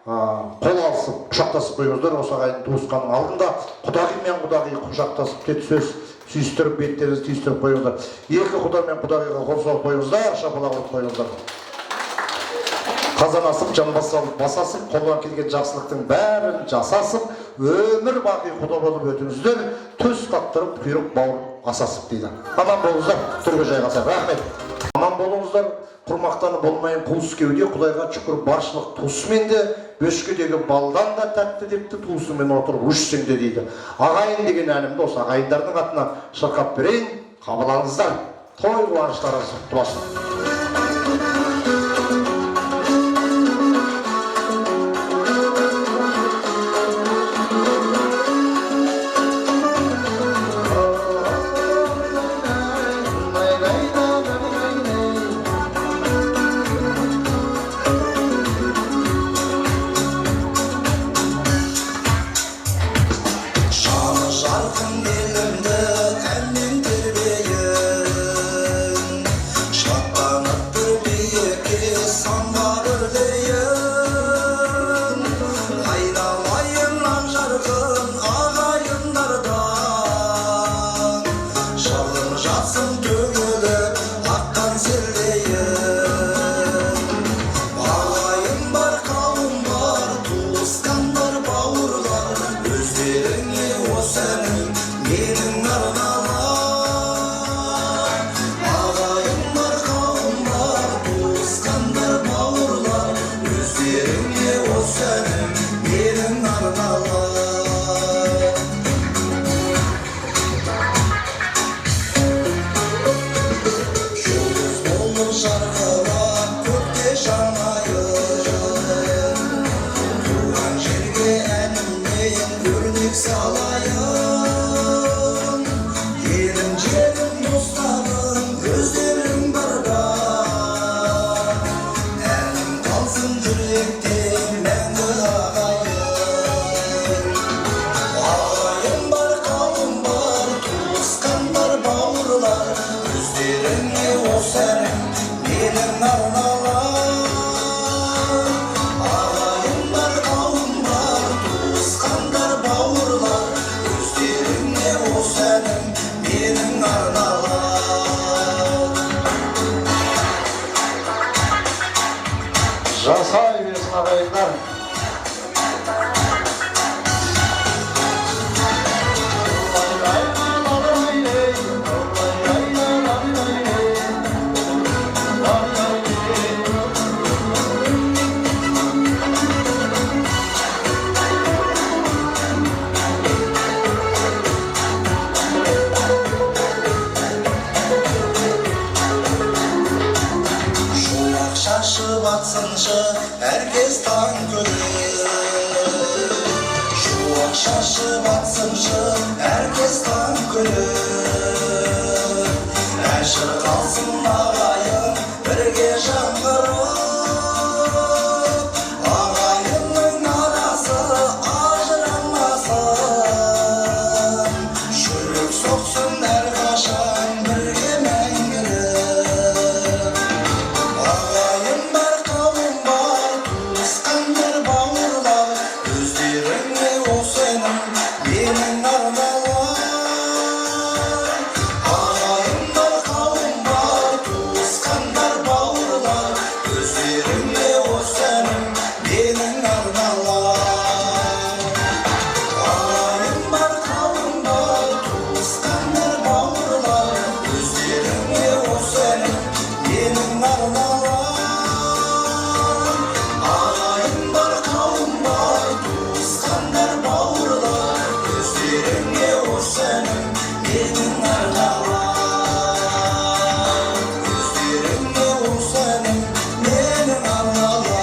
қол алысып, құшақтасып қойыңыздар осы ағайын туысқанның алдында. Құдағи мен құдағи құшақтасып тет сөз сүйістіріп, беттеріңізді түйістіріп қойыңыздар. Екі құда мен құдағиға қол соғып қойыңыздар, шапалақ ұрып қойыңыздар. Қазан асып, жамбас салып, бас асып, қолдан келген жақсылықтың бәрін жасасып, өмір бақи құда болып өтіңіздер, төс қақтырып, құйрық бауыр асасып дейді. Аман болыңыздар, түрге жайғасақ. Рахмет. Аман болыңыздар, құрмақтаны болмайын қуыс кеуде, Құдайға шүкір баршылық туысымен де, бөшкедегі балдан да тәтті депті, туысымен отырып өшсең де дейді. Ағайын деген әнімді осы ағайындардың атына шырқап берейін, қабыл алыңыздар. Той қуаныштарыңыз құтты болсын. Өздеріңе осы әнім менің арналар. Ағайын бар, қауым бар, туысқандар, бауырлар, өздеріңе осы әнім менің арналар. Жасай берсін, ағайындар. Шуақ шашып атсыншы әркез таң күліп, шуақ шашып атсыншы әркез таң күліп. Ән шырқалсын ағайын бірге жаңғырып, ағайынның арасы ажырамасын. Жүрек соқсын әрқашан бірге мәңгілік. Ағайын бар, қауым бар, туысқандар, бауырлар, өздеріңе осы әнім менің арналар. Ағайын бар, қауым бар, туысқандар, бауырлар, өздеріңе осы әнім менің арналар. Ағайын бар, қауым бар, туысқандар, бауырлар, өздеріңе осы әнім менің арналар. Ағайын бар, қауым бар, туысқандар, бауырлар, өздеріңе осы әнім менің арналар. Өздеріңе осы әнім менің арналар.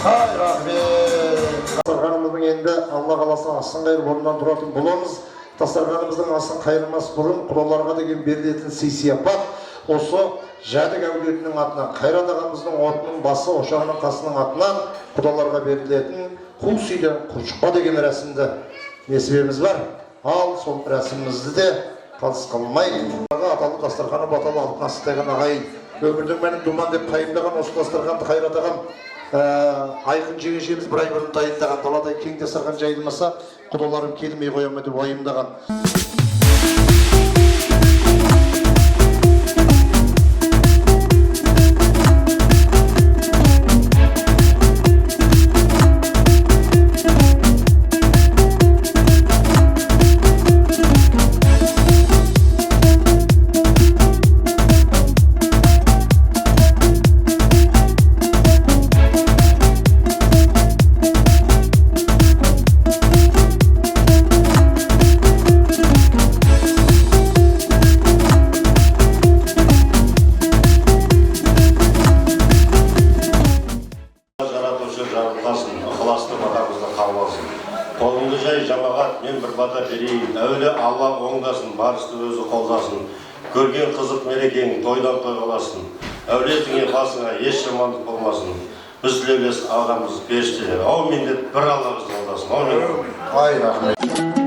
Ай, рахмет. Дастарханымыздың енді Алла қаласа асын қайырып орнынан тұратын боламыз. Дастарханымыздың асын қайырмас бұрын құдаларға деген берілетін сый сияпат осы Жәдік әулетінің атынан, Қайрат ағамыздың отының басы ошағының қасының атынан құдаларға берілетін қу сүйден құршықпа деген рәсімді несібеміз бар. Ал сол рәсімімізді де қалыс қалмай аталы дастарханы баталы алтын астайған ағайын өмірдің мәнін думан деп пайымдаған осы дастарханды Қайрат ағам айқын жеңешеміз бір ай бұрын дайындаған. Даладай кең дастархан жайылмаса құдаларым келмей қоя ма деп уайымдаған. Жаратушы жарылқасын, ықыласты батамызды қабыл алсын. Қолыңды жай, жамағат, мен бір бата берейін. Әуелі Алла оңдасын, барысты өзі қолдасын. Көрген қызық мерекең тойдан той қаласын. Әулетіңе, басыңа еш жамандық болмасын. Біз тілеулес ағамыз періштелер. Аумин деп бір Алла бізді қолдасын. Аумин. Ай, рахмет.